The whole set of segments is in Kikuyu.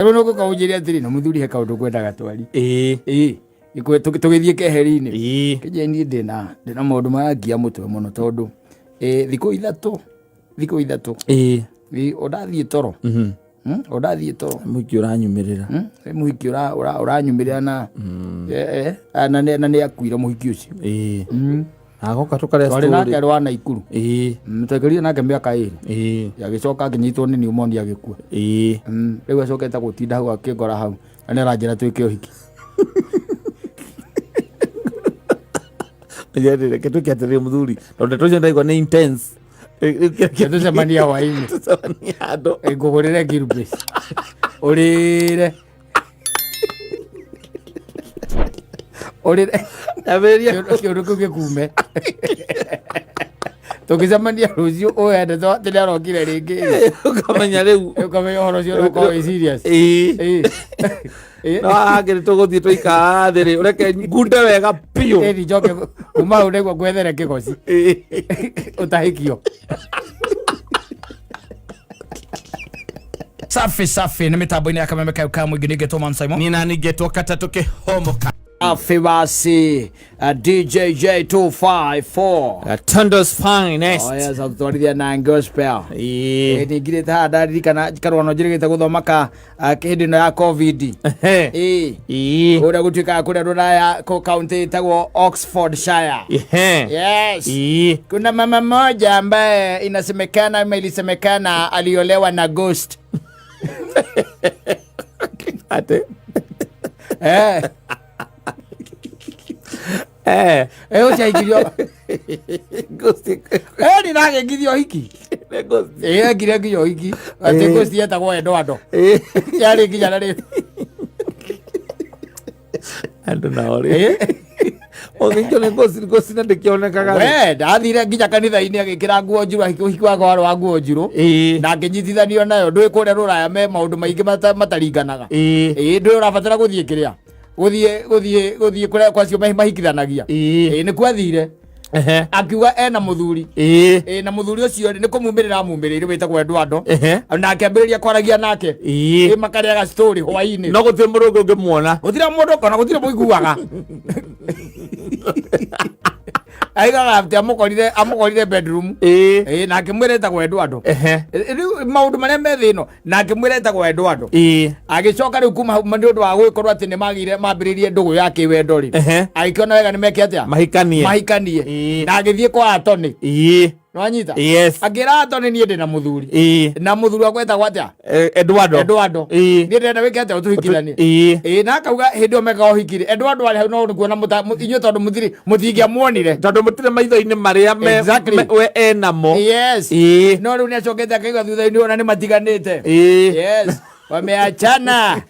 Rĩu nĩ ũgũka ũnjĩre atĩrĩ, na mũthuri he kaũndũ ngwendaga twari. Ĩĩ. Ĩĩ. Tũgĩthiĩ keheri-inĩ. Ĩĩ. Kĩnjĩre niĩ ndĩna maũndũ marangia mũtwe mũno tondũ thikũ ithatũ thikũ ithatũ Ĩĩ. Ĩ, o ndathiĩ toro. O ndathiĩ toro. Mũhiki ũranyumĩrĩra. Nĩ mũhiki ũranyumĩrĩra na na nĩ akuire mũhiki ũcio. Ĩĩ. Agoka tũkarĩa Twarĩ story. nake rwa Naikuru. Ĩĩ. Twaikarire nake mĩaka 2. Ĩĩ. Agĩcoka akĩnyitwo nĩ pneumonia agĩkua. Ĩĩ. Rĩu acokete gũtinda hau akĩngora hau na nĩ aranjĩra twĩke ũhiki. Reke twĩke atĩrĩrĩ mũthuri, tondũ ndeto icio ndaigua nĩ intense. Reke tũcemanie hwaĩ-inĩ. Tũcemanie handũ. Ngũgũrĩre ngirubĩci. Ũrĩre. Ũrĩre. Ambĩrĩria. Kĩũndũ kĩu gĩkume. Tũngĩcemania rũciũ ũhe ndeto atĩ nĩ arokire rĩngĩ. Ũkamenya rĩu. Ũkamenya ũhoro ũcio nĩ ũkorwo wĩ serious. Ĩĩ. Ĩĩ. Ĩĩ. No hangĩ tũgũthiĩ tũikara thĩ rĩ, ũreke ngunde wega biũ. Ĩni njoke kuma hau nĩguo ngwethere kĩgoci. Ĩĩ. Ũtahĩkio. Safi safi nĩ mĩtambo-inĩ ya kameme kayo ka mũingĩ ningĩ Thomas Simon. Niĩ nani ngetwo katatũ kĩhomoka. Safi basi DJJ 254. Tondo's finest. Oh yes, atutwarithia na gospel. Ĩĩ. Ningirĩte haha ndaririkana karwano njĩrĩgĩte gũthoma ka hĩndĩ ĩno ya covid. Ehe. Ĩĩ. Ĩĩ. Ũrĩa gũtuĩkaga kũrĩa rũraya kũ kaunti ĩtagwo Oxfordshire. Ehe. Yes. Ĩĩ. Kuna mama mmoja ambaye inasemekana ama ilisemekana aliolewa na ghost. Ate. Eh. Eh. Eh, ũcio ahikirio. Ghost. Eh, nĩragĩkithio hiki. Nĩ ghost. Ĩĩ, ekire nginya ũhiki. Atĩ Eh. ghost yetagwo Eduardo. Ĩĩ. Yarĩ nginya na rĩu. Andũ nao rĩ. Eh. Ũngĩkio nĩ ghost, ghost na ndĩkĩonekaga rĩ. We, ndathire nginya kanitha-inĩ agĩkĩra nguo njirũ, ũhiki wakwa warĩ wa nguo njirũ. Ĩĩ. Na ngĩnyitithanio nayo. Ndũĩ kũrĩa rũraya me maũndũ maingĩ mataringanaga. Ĩĩ. Ĩĩ, ndũĩ ũrabatara gũthiĩ kĩrĩa. Gũthiĩ gũthiĩ gũthiĩ kũrĩa kwacio mahikithanagia. Ĩĩ. Ĩĩ, nĩkuo athire. Ehe. Akiuga ena mũthuri. Ĩĩ. Ĩĩ, na mũthuri ũcio nĩ kũmumĩrĩra amumĩrĩire wĩtagwo Eduardo. Ehe. Na akĩambĩrĩria kwaragia nake. Ĩĩ. Ĩĩ, makarĩaga story hwaĩ-inĩ. No gũtirĩ mũndũ ũngĩ ũngĩmuona. Gũtirĩ mũndũ kana gũtirĩ mũiguaga. Aigaga atĩ amũkorire bedroom. Ĩĩ. Ĩĩ, na akĩmwĩra etagwo Eduardo. Ehe. Rĩu maũndũ marĩa me thĩ ĩno na akĩmwĩra etagwo Eduardo. Ĩĩ. Agĩcoka rĩu kuma hau nĩ ũndũ wa gũgĩkorwo atĩ nĩ magĩire mambĩrĩirie ndũgũ ya kĩwendo rĩ. Ehe. Agĩkĩona wega nĩ meke atĩa? Mahikanie. Mahikanie. Ĩĩ. Na agĩthiĩ kwa Atoni. Ĩĩ. Nĩwanyita? Yes. Akĩra Atoni niĩ ndĩ na mũthuri. Ĩĩ. Na mũthuri wakwa etagwo atĩa? Eduardo. Eduardo. Ĩĩ. Niĩ ndĩrenda wĩke atĩa ũtũhikithanie. Ĩĩ. Ĩĩ, na akauga hĩndĩ ĩyo mekaga ũhiki rĩ, Eduardo arĩ hau no nĩkuona inyuĩ tondũ mũtirĩ mũtingĩamuonire. Tondũ mũtirĩ maitho-inĩ marĩa Exactly. we enamo. Yes. Ĩĩ. No rĩu nĩacokete akaigua thutha-inĩ ona nĩ matiganĩte. Ĩĩ. Yes. Wameachana.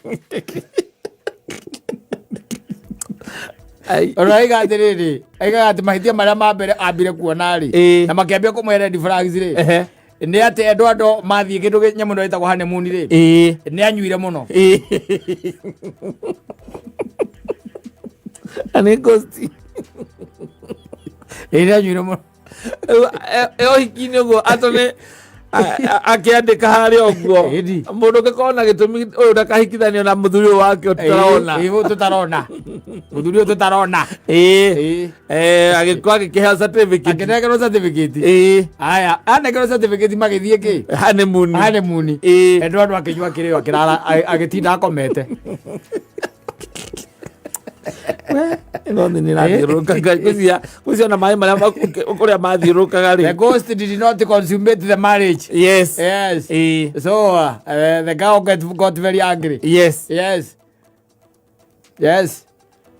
Ai. Ona aiga atĩrĩrĩ, aigaga atĩ mahĩtia marĩa ma mbere ambire kuona rĩ, Ĩĩ. na makĩambia kũmũhe red flags rĩ, Ehe. nĩ atĩ Eduardo mathiĩ kĩndũ nyamũ ĩno ĩtagwo honeymoon rĩ, Ĩĩ. nĩ anyuire mũno. Ĩĩ. Na nĩ ghost. Ĩĩ, nĩ anyuire mũno. Ũhiki-inĩ ũguo atũmĩ akĩandĩka harĩa ũguo Ĩni. mũndũ ũngĩkorwo na gĩtũmi ũyũ ndakahikithanio na mũthuri ũyũ wake tũtarona. Ĩĩ, ũyũ tũtarona. Mũthuri ũyũ tũtarona. Ĩĩ. Ĩĩ. Agĩkorwo agĩkĩheo certificate. Akĩnengerwo certificate. Ĩĩ. Aya, anengerwo certificate magĩthiĩ kĩ? Honeymoon. Honeymoon. Ĩĩ. Eduardo akĩnyua kĩrĩo akĩrara agĩtinda akomete. Ĩno thĩ nĩ ĩrathiũrũrũka ngwĩciria ngwĩciria ona maĩ marĩa kũrĩa mathiũrũrũkaga The rĩ. ghost did not consummate the marriage. Yes. Yes. Ĩĩ. So the girl got very angry. Yes. Yes. Yes.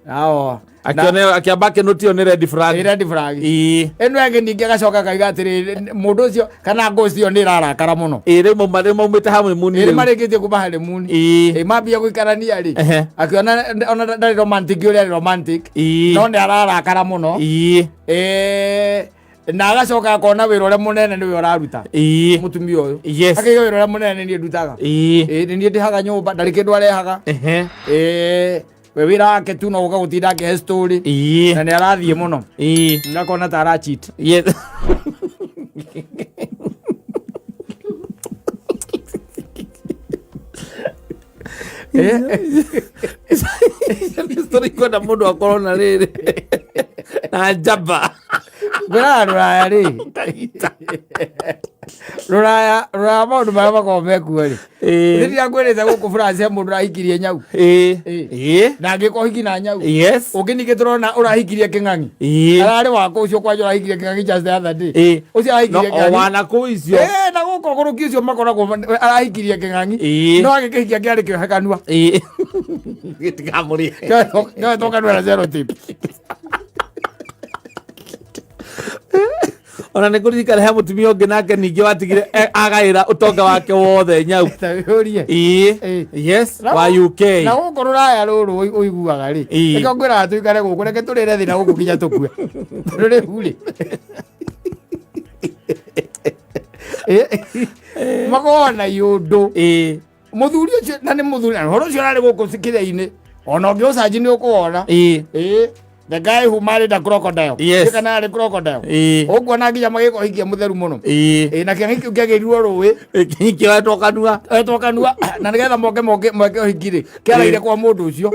Nao. Akĩone akĩamba akĩnũtio nĩ red flag. Ĩ red flag. Ĩĩ. Ĩno ĩngĩ ningĩ agacoka akauga atĩrĩrĩ, mũndũ ũcio kana ghost ĩyo nĩ ĩrarakara mũno. Ĩĩ rĩu mauma rĩu maumĩte honeymoon Ĩrĩ rĩu. marĩkĩtie kuma honeymoon. Ĩĩ. Ĩ mambia gũikarania rĩ. Ehe. Akĩona ona ndarĩ romantic ũrĩa arĩ romantic. Ĩĩ. No nĩ ararakara mũno. Ĩĩ. Ĩ na agacoka akona wĩra ũrĩa mũnene nĩwe ũraruta. Ĩĩ. Mũtumia ũyũ. Yes. Akaiga wĩra ũrĩa mũnene nĩ niĩ ndutaga. Ĩĩ. Ĩ nĩ niĩ ndĩhaga nyũmba ndarĩ kĩndũ arehaga. Ehe. Ĩ we wĩra wake tu no gũka gũtinda akĩhe story. Ĩĩ. Na nĩ arathiĩ mũno. Ĩĩ. Ngakona ta ara cheat. Yes. Story kwenda mũndũ akorwo na rĩrĩ na njamba. Ngwĩraga rũraya rĩ, rũraya rũraya maũndũ marĩa makoragwo mekuo rĩ, Ĩĩ. rĩrĩa ngwĩrĩte gũkũ France he mũndũ ũrahikirie nyau. Ĩĩ. Ĩĩ. Ĩĩ. Na angĩkorwo ũhiki na nyau. Yes. Ũngĩ ningĩ tũrona ũrahikirie kĩng'ang'i. Ĩĩ. Ararĩ wako ũcio kwanja ũrahikirie kĩng'ang'i just the other day. Ĩĩ. Ũcio No arahikirie o kĩng'ang'i. wana kũu icio. Ĩĩ, na gũkũ ũgũrũki ũcio makoragwo arahikirie kĩng'ang'i. Ĩĩ. No agĩkĩhikia kĩarĩ kĩohe kanua. Ĩĩ. Gĩtikamũrĩe. Kĩohetwo kanua na sellotape. Ona nĩ kũririkana he mũtumia ũngĩ nake ningĩ watigire agaĩra ũtonga wake wothe nyau. Ta wĩyũrie. Ĩĩ. Ĩĩ. Yes. Na Wa UK. Na gũkũ rũraya rũrũ ũiguaga rĩ, Ĩĩ. nĩkĩo ngwĩraga tũikare gũkũ, reke tũrĩre thĩna gũkũ nginya tũkue, tondũ rĩu rĩ, makoragwo na iũndũ. Ĩĩ. Mũthuri ũcio na nĩ mũthuri, na ũhoro ũcio ũrarĩ gũkũ kĩrĩa-inĩ, ona ũngĩũcanji nĩ ũkũwona. Ĩĩ. Ĩĩ, the guy who married a crocodile. Yes. Ndiũĩ kana arĩ crocodile. Ĩĩ. Ũkuona nginya magĩkohikia mũtheru mũno. Ĩĩ. Ĩĩ, na kĩng'ang'i kĩu kĩagĩrirwo rũĩ. Kĩohetwo kanua. Etwo kanua na nĩgetha moke moke moke ũhiki rĩ, kĩaraire kwa mũndũ ũcio.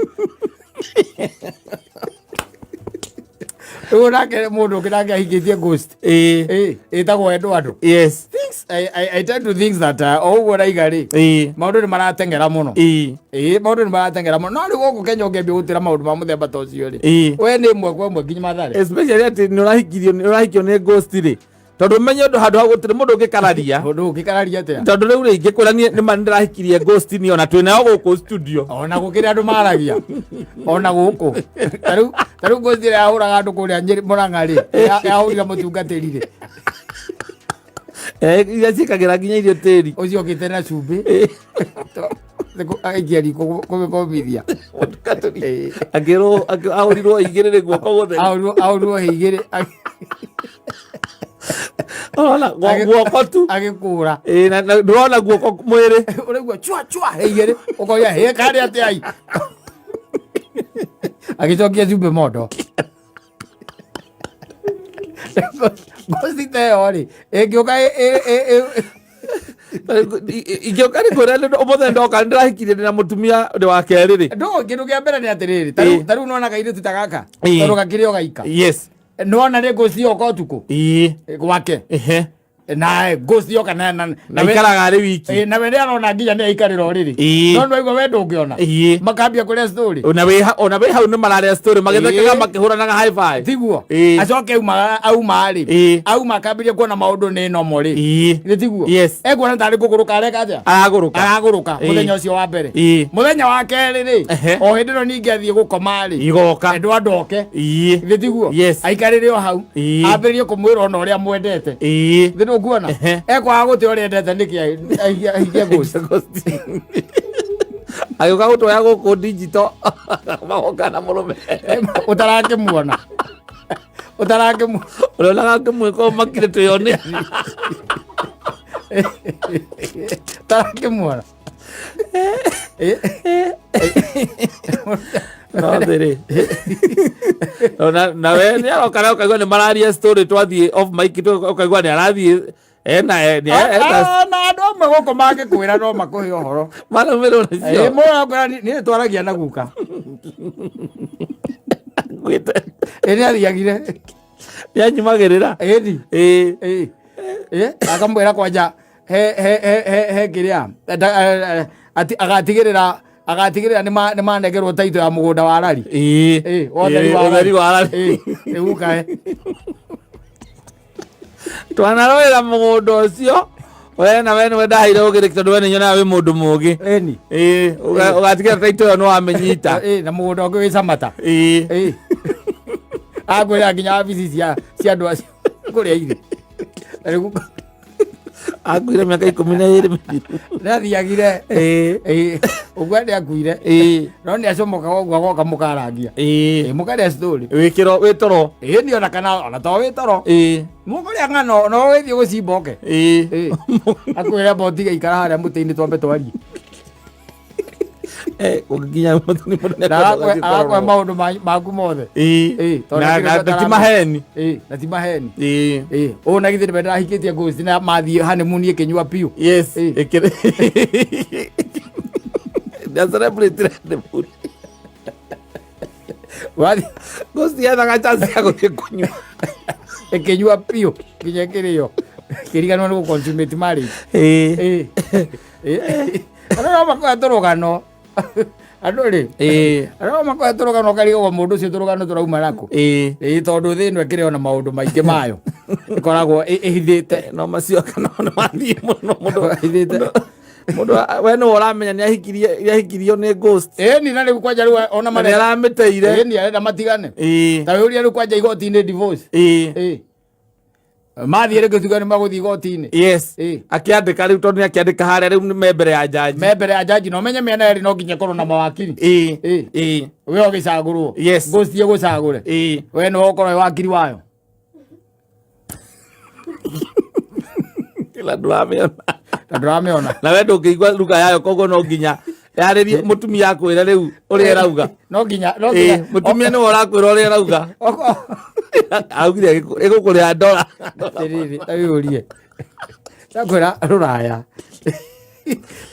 Rĩu nake mũndũ ũngĩ nake ahikĩtie ghost. Ĩĩ. Ĩĩ, ĩtagwo Eduardo. Yes. Things I tend to think that o ũguo raiga rĩ, Ĩĩ. maũndũ nĩ marateng'era mũno. Ĩĩ. Ĩĩ, maũndũ nĩ marateng'era mũno. No rĩu gũkũ Kenya ũngĩambia gũtĩra maũndũ ma mũthemba ta ũcio rĩ, Ĩĩ. we nĩ ĩmwe kwa ĩmwe nginya Mathare. Especially atĩ nĩ ũrahikirio nĩ ũrahikio nĩ ghost rĩ, tondũ menye ũndũ handũ ha gũtirĩ mũndũ ũngĩkararia. Ũndũ ũngĩkararia atĩa? Tondũ rĩu rĩ ingĩkwĩra niĩ nĩ ma nĩndĩrahikirie ghost niĩ ona twĩ nayo gũkũ studio. Ona gũkĩrĩ andũ maragia ona gũkũ tarĩu tarĩu ghost ĩrĩa yahũraga andũ kũrĩa Nyĩrĩ Mũrang'a rĩ, yahũrire mũtungatĩri rĩ. Iria ciĩkagĩra nginya irio tĩri. Ũcio ũkĩte na cumbĩ. Aikia riko kũmĩkomithia. Mũtungatĩri. Akĩrwo ahũrirwo igĩrĩ guoko gũtheri. Ahũrirwo igĩrĩ. Ũrona guoko tu. Agĩkũra. Ĩĩ, na ndũrona guoko mwĩrĩ. Ũraigua chua chua igĩrĩ ũkoria hĩ karĩ atĩa ai. Agĩcokia cumbĩ mondo. Ghost ta ĩyo rĩ, ĩngĩũka Ingĩũka nĩ kwĩra ũmũthĩ ndoka nĩndĩrahikirie ndĩna mũtumia ndĩ wa kerĩ rĩ. Ndũ kĩndũ kĩa mbere nĩ atĩrĩrĩ, Ĩĩ. tarĩu nĩwona kairĩtu ta gaka, Ĩĩ. tondũ gakĩrĩ o gaika. Yes. Nĩwona nĩ ghost yoka ũtukũ Ĩĩ. gwake. Ehe. Na ghost yoka na na Na ikaraga arĩ wiki. Ĩĩ, na we nĩ arona nginya nĩ aikarĩra ũrĩrĩ. Ĩĩ. No nĩwaigua we ndũngĩona. Ĩĩ. Makambia kũrĩa story. Ona wĩ hau nĩ mararĩa story magĩthekaga Ĩĩ. makĩhũranaga high five. Tiguo. Ĩĩ. Acoke auma auma rĩ. Ĩĩ. Auma akambĩrĩria kuona maũndũ nĩ nomo rĩ. Ĩĩ. Nĩ tiguo. Yes. Ekuona tarĩ kũgũrũka areka atĩa? Aragũrũka. Aragũrũka Ĩĩ. mũthenya ũcio wa mbere. Ĩĩ. Mũthenya wa kerĩ rĩ, Ehe. o hĩndĩ ĩno ningĩ athiĩ gũkoma rĩ. Igoka. Edward oke. Ĩĩ. Nĩ tiguo. Yes. Aikarĩre o hau. Ĩĩ. Ambĩrĩrie kũmwĩra ona ũrĩa mwendete. Ĩĩ. Nĩ ndũkuona? Ehe. Ekwaga gũte ũrĩa endete nĩkĩ aikie ghost. Agĩũka gũtwoya gũkũ digital magoka na mũrũme. Ũtarakĩmuona. Ũtarakĩmuona. Ũrĩa onaga ngĩmwĩka ũmakire twĩone. Ũtarakĩmuona. No thĩrĩ. Na we nĩ aroka na ũkaigua nĩ mararia story twathiĩ off mic ũkaigua nĩ arathiĩ ena ena Na andũ amwe gũkũ mangĩkwĩra no makũhe ũhoro. marũmĩrĩrwo nacio. Mũrakwĩra niĩ twaragia na guka. Ngwĩte. Ĩ nĩ athiagire. Nĩ anyumagĩrĩra. Ĩni. Ĩĩ. Ĩĩ. Ĩ akamwĩra kwanja he he he he he kĩrĩa ati agatigĩrĩra agatigĩrĩra nĩ manengerwo taito ya mũgũnda wa rari. Ĩĩ. Ĩĩ, wa ũtheri Ĩĩ, wa ũtheri wa rari. Ĩĩ, ĩ guka e. Twanarũĩra mũgũnda ũcio we na we nĩwe ndaheire ũgĩrĩki tondũ we nĩnyonaga wĩ mũndũ mũũgĩ. Ĩni. Ĩĩ, ũgatigĩra taito ĩyo nĩwamĩnyita. Ĩĩ, na mũgũnda ũngĩ wĩ Samata. Ĩĩ. Ĩĩ. Akwĩra nginya wabici cia andũ acio kũrĩa irĩ. Na rĩu guka Akuire mĩaka 12 mĩthiru. nĩ athiagire. Ĩĩ. Ĩĩ, ũguo nĩ akuire. Ĩĩ. No nĩ acomokaga ũguo agoka mũkarangia. Ĩĩ. Ĩĩ, mũkarĩa story. Wĩkĩro wĩ toro. Ĩĩ, nĩ ona kana ona to wĩ toro. Ĩĩ. Mũkũrĩa ng'ano no wĩthiĩ gũcimba oke. Ĩĩ. Ĩĩ. Akwĩra amba ũtige ikara harĩa mũtĩ-inĩ twambe twarie. Ũngĩkinya mũtĩ-inĩ mũndũ Na nĩakwenda arakwe gũthiĩ arakwe kũrorwo. maũndũ maku mothe. Ĩĩ. Ĩĩ, tondũ Na kĩrĩa na ti ũtaramenya. maheni. Ĩĩ, na ti maheni. Ĩĩ. Ĩĩ, ũũ na githĩ nĩwe ndĩrahikĩtie ghost na mathiĩ honeymoon ĩkĩnyua piũ. Yes. Ĩĩ. Ĩkĩrĩ. Nĩ celebrate honeymoon. Wathi Ghost yethaga chance ya gũthiĩ kũnyua. Ĩkĩnyua biũ nginya ĩkĩrĩo, kĩriganwo nĩ gũ-consummate marriage. Ĩĩ. Ĩĩ. Ĩĩ. Andũ no makoya tũrũgano andũ rĩ. Ĩĩ. Andũ no makoya tũrũgano, ũkarigagwo mũndũ ũcio tũrũgano tũrauma nakũ. Ĩĩ. Ĩĩ, tondũ thĩ ĩno ĩkĩrĩ ona maũndũ maingĩ mayo ĩkoragwo ĩhithĩte. No macio kana nĩ mathiĩ mũno mũndũ. Ĩhithĩte. Mũndũ we nĩwe ũramenya nĩ ahikirie, nĩ ahikirio nĩ ghost. Ĩni, na rĩu kwanja rĩu ona Na nĩ marenda aramĩteire. Ĩni, arenda matigane. Ĩĩ. Ta wĩũria rĩu kwanja igoti-inĩ, divorce. Ĩĩ. Ĩĩ, mathiĩ rĩngĩ tuge nĩ magũthiĩ igoti-inĩ. Yes. Ĩĩ. Akĩandĩka rĩu, tondũ nĩ akĩandĩka harĩa rĩu nĩ me mbere ya jaji. Me mbere ya jaji, na ũmenye mĩena yerĩ no nginya ĩkorwo na mawakiri. Ĩĩ. Ĩĩ. Ĩĩ. We ũgĩcagũrwo. Yes. Ghost ĩgũcagũre. Ĩĩ. We nĩwe ũkorwo wĩ wakiri wayo. Kila ndũramĩona. Na ndũramĩona. Na we ndũngĩigua ruga yayo, koguo no nginya yarĩrie mũtumia akwĩre rĩu ũrĩa ĩrauga. No nginya, no Ĩĩ, nginya. Mũtumia nĩwe ũrakwĩra ũrĩa ĩrauga. Augire ĩgũkũrĩha ndora. Atĩrĩrĩ, ta wĩyũrie, ndakwĩra rũraya,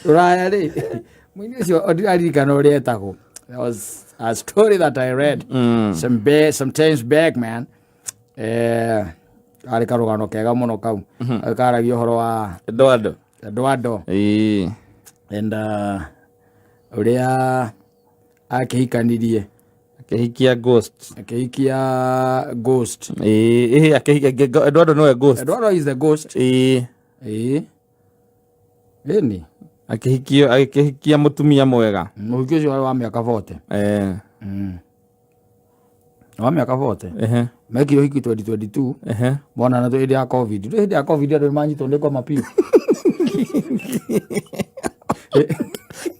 rũraya rĩ, mũini ũcio ndiraririkana ũrĩa etagwo. There was a story that I read some times back, man. Karĩ karũgano kega mũno kau karagia ũhoro wa Eduardo. Eduardo. Ĩĩ. And ũrĩa akĩhikanirie. Akĩhikia ghost. Akĩhikia ghost. Ĩĩ, ĩĩ, akĩhikia Eduardo nĩwe ghost. Eduardo is the ghost. Ĩĩ. Ĩĩ, ĩni. Akĩhikio, akĩhikia mũtumia mwega. Mũhiki ũcio warĩ wa mĩaka 40. Wa mĩaka 40. Mekire ũhiki 2022. Monana tu hĩndĩ ya COVID. Rĩu hĩndĩ ya COVID andũ nĩmanyitwo nĩ ngoma biũ.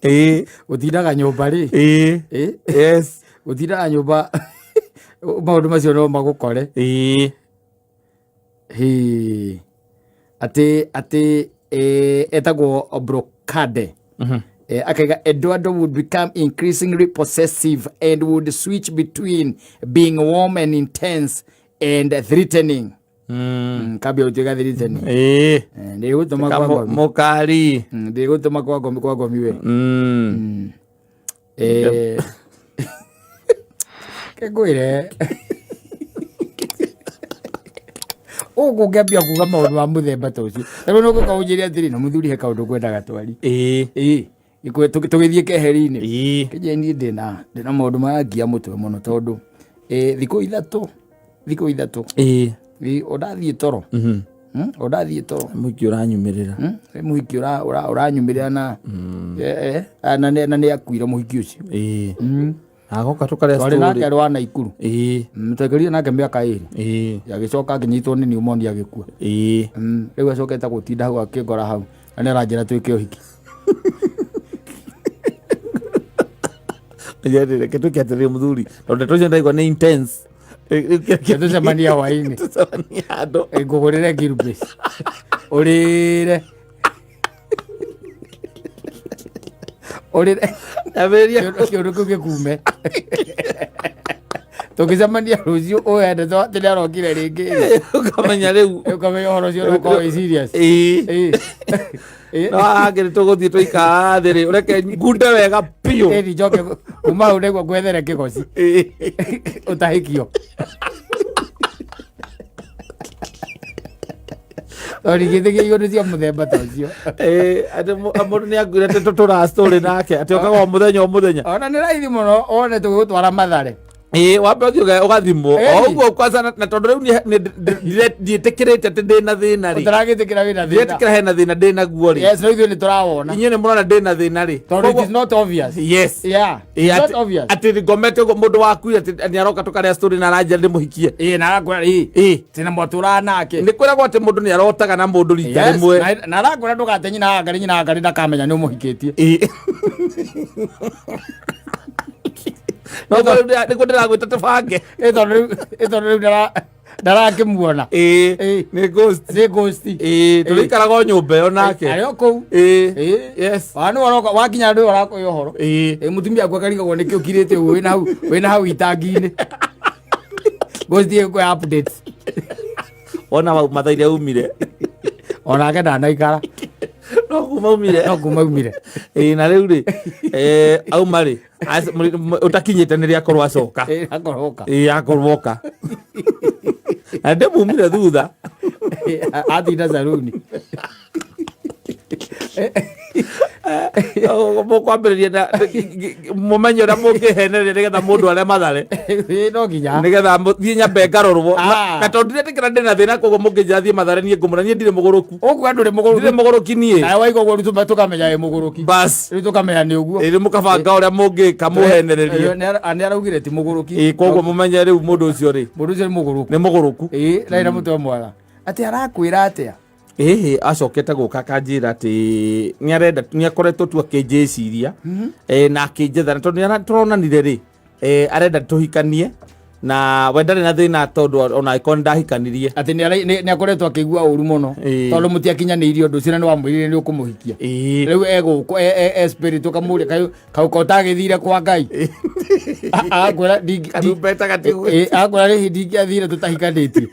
Ĩĩ. Gũtindaga nyũmba rĩ. Ĩĩ. Ĩ? Yes. Gũtindaga nyũmba, maũndũ macio no magũkore. Ĩĩ. Hĩ. Atĩ etagwo Brocade. Akaiga Eduardo would become increasingly possessive and would switch between being warm and intense and threatening. Kambia gũtuĩka threatening. Ĩĩ. Ndĩgũtũma kwa ngomi. Mũkari. Ndĩgũtũma kwa ngomi, kwa ngomi we. Kengwĩre ũguo ũngĩambia kuga maũndũ ma mũthemba ta ũcio, tarĩu nĩ ũgũka ũnjĩre atĩrĩ, na mũthuri he kaũndũ ngwendaga twari. Ĩĩ. Ĩĩ, tũgĩthiĩ keheri-inĩ. Ĩĩ. Kĩnjĩre niĩ ndĩna maũndũ marangia mũtwe mũno, tondũ thikũ 3, thikũ 3. Ĩĩ. Ĩ, ũndathiĩ toro. Ũndathiĩ toro. Mũingĩ ũranyumĩrĩra. Nĩ mũhiki ũranyumĩrĩra na na nĩ akuire mũhiki ũcio. Ĩĩ. Agoka tũkarĩa Twarĩ nake story. arĩ wa Naikuru. Ĩĩ. Twaikarire nake mĩaka 2. Ĩĩ. Agĩcoka akĩnyitwo nĩ pneumonia, agĩkua. Ĩĩ. Rĩu acokete gũtinda hau akĩngora hau na nĩ aranjĩra twĩke ũhiki. Reke twĩke atĩrĩrĩ mũthuri, tondũ ndeto icio ndaigua nĩ intense. Tũcemania hwaĩ-inĩ. Tũcemanie handũ. Ngũgũrĩre Gilbis ũrĩre, ũrĩre. Ambĩrĩria. Kĩũndũ kĩu gĩkume, tũngĩcemania rũciũ ũyende atĩ nĩ arokire rĩngĩ. Ũkamenya rĩu. Ũkamenya ũhoro ũcio nĩ ũkorwo wĩ serious. Ĩĩ. Ĩĩ. Ĩĩ. No hangĩ nĩ tũgũthiĩ tũikara thĩ rĩ, ũreke ngunde wega biũ. Ĩni, njoke kuma hau nĩguo ngwethere kĩgoci. Ĩĩ. Ũtahĩkio tondũ ingĩtĩkia iũndũ cia mũthemba ta ũcio. Ĩĩ, atĩ mũndũ nĩ anguire atĩ tũtũra story nake atĩ okaga o mũthenya o mũthenya. Ona nĩ raithi mũno one tũgĩgũtwara Mathare. Ĩĩ, wambe ũthiĩ ũgathimwo. Ĩni. O ũguo kwanza na tondũ rĩu ndiĩtĩkĩrĩte atĩ ndĩna thĩna rĩ. Ũtaragĩtĩkĩra wĩna thĩna. Ndiretĩkĩra hena thĩna ndĩna guo rĩ. Yes, no ithuĩ nĩ tũrawona. Inyuĩ nĩ mũrona ndĩna thĩna rĩ. Tondũ it is not obvious. Yes. Yeah. Ĩĩ, It's not obvious. Atĩ ngomete ũguo mũndũ wakuire atĩ nĩ aroka tũkarĩa story na aranjĩra ndĩmũhikie. Ĩĩ, na arakwĩra ĩĩ. Ĩĩ. Tena mwatũraga nake. Nĩ kwĩragwo atĩ mũndũ nĩ arotaga na mũndũ rita Yes, rĩmwe. na arakwĩra ndũgate nyina wa Ngarĩ, nyina wa Ngarĩ ndakamenya nĩ ũmũhikĩtie. Ĩĩ. No rĩu nĩguo ndĩragwĩta tũbange. Ĩ tondũ rĩu ndarakĩmuona. Ĩĩ. Ĩĩ. Nĩ ghost. Nĩ ghost. Ĩĩ, tũrĩikaraga o nyũmba ĩyo nake. Arĩ o kũu. Ĩĩ. Ĩĩ. Yes. Wa nĩ waroka wakinya ndũ ũrakũhe ũhoro. Ĩĩ. Ĩ, mũtumia aku akarigagwo nĩkĩ ũkirĩte ũguo wĩna hau, wĩna hau itangi-inĩ. Ghost ĩgũkũhe updates. Wona mathaire umire. Onake ndanaikara. No kuma umire. No kuma umire. Ĩĩ, na rĩu rĩ, auma rĩ, ũtakinyĩte nĩ rĩakorwo acoka. Ĩĩ, akorwo oka. Ĩĩ, akorwo oka na ndĩmumire thutha. Atinda saruni. Mũkwambĩrĩria na mũmenye ũrĩa mũngĩhenereria nĩgetha mũndũ arĩa Mathare. Ĩĩ, no nginya. Nĩgetha thiĩ nyambe ngarorwo. Ah. Na tondũ ndiretĩkĩra ndĩna thĩna, koguo mũngĩnjĩra thiĩ Mathare niĩ ngũmũra niĩ ndirĩ mũgũrũku. Ũguo andũ nĩ mũgũrũki. Ndirĩ mũgũrũki niĩ. Nawe waigua ũguo rĩu tũkamenya wĩ mũgũrũki. Bas. Rĩu tũkamenya nĩ ũguo. Ĩĩ, rĩu mũkabanga ũrĩa mũngĩka mũhenererie. Nĩ araugire ti mũgũrũki. Ĩĩ, koguo mũmenye rĩu mũndũ ũcio rĩ Mũndũ ũcio nĩ mũgũrũku. Nĩ mũgũrũku. Ĩĩ, na ĩna mũtwe mwega atĩ arakwĩra atĩa? Ĩhĩ, acokete gũka akanjĩra atĩ nĩ arenda, nĩ akoretwo tu akĩnjĩciria, na akĩnjetha, na tondũ nĩ tũronanire rĩ, arenda tũhikanie na we ndarĩ na thĩna tondũ ona angĩkorwo nĩ ndahikanirie. Atĩ nĩ akoretwo akĩigua ũru mũno tondũ mũtiakinyanĩirie ũndũ ũcio na nĩ wamwĩrire nĩ ũkũmũhikia. Rĩu egũkũ e spirit ũkamũria kaũ ko ũtagĩthire kwa Ngai. Agakwĩra Karumbeta gatigũ- Agakwĩra rĩhi ndingĩathire tũtahikanĩtie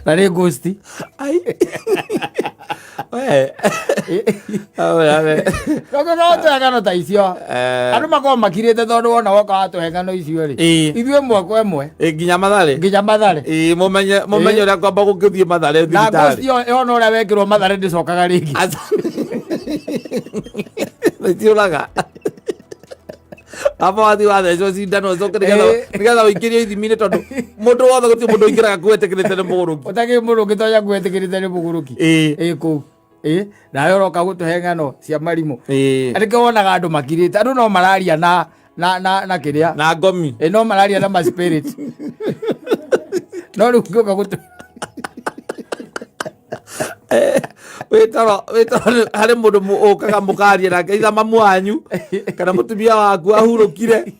na nĩ ghost. Ai. We. We. Koguo no tũhe ng'ano ta icio. Andũ makorwo makirĩte tondũ wona woka watũhe ng'ano icio rĩ, ithuĩ ĩmwe kwa ĩmwe Nginya Mathare. Nginya Mathare. Ĩĩ, mũmenye ũrĩa kwamba gũkĩthiĩ Mathare Na thibitarĩ. ghost ĩyo yona ũrĩa wekĩrwo Mathare ndĩcokaga rĩngĩ. Nĩciũraga aba wathi wathecwo cindano ũcoke nĩgetha nĩgetha ũingĩrio ithimi-inĩ tondũ mũndũ wothe gũtirĩ mũndũ ũingĩraga kũu etĩkĩrĩte nĩ mũgũrũki. Ũtakĩrĩ mũndũ ũngĩtonya kwetĩkĩrĩte nĩ mũgũrũki. Ĩĩ, kũu. Ĩĩ, nawe ũroka gũtũhe ng'ano cia marimũ. Nĩkĩo wonaga andũ makirĩte, andũ no mararia na kĩrĩa na ngomi. Ĩĩ, no mararia na ma spirit, no rĩu ũngĩũka gũtũ Wĩtoro harĩ mũndũ ũkaga mũkaria nake itha mamu wanyu kana mũtumia waku ahurũkire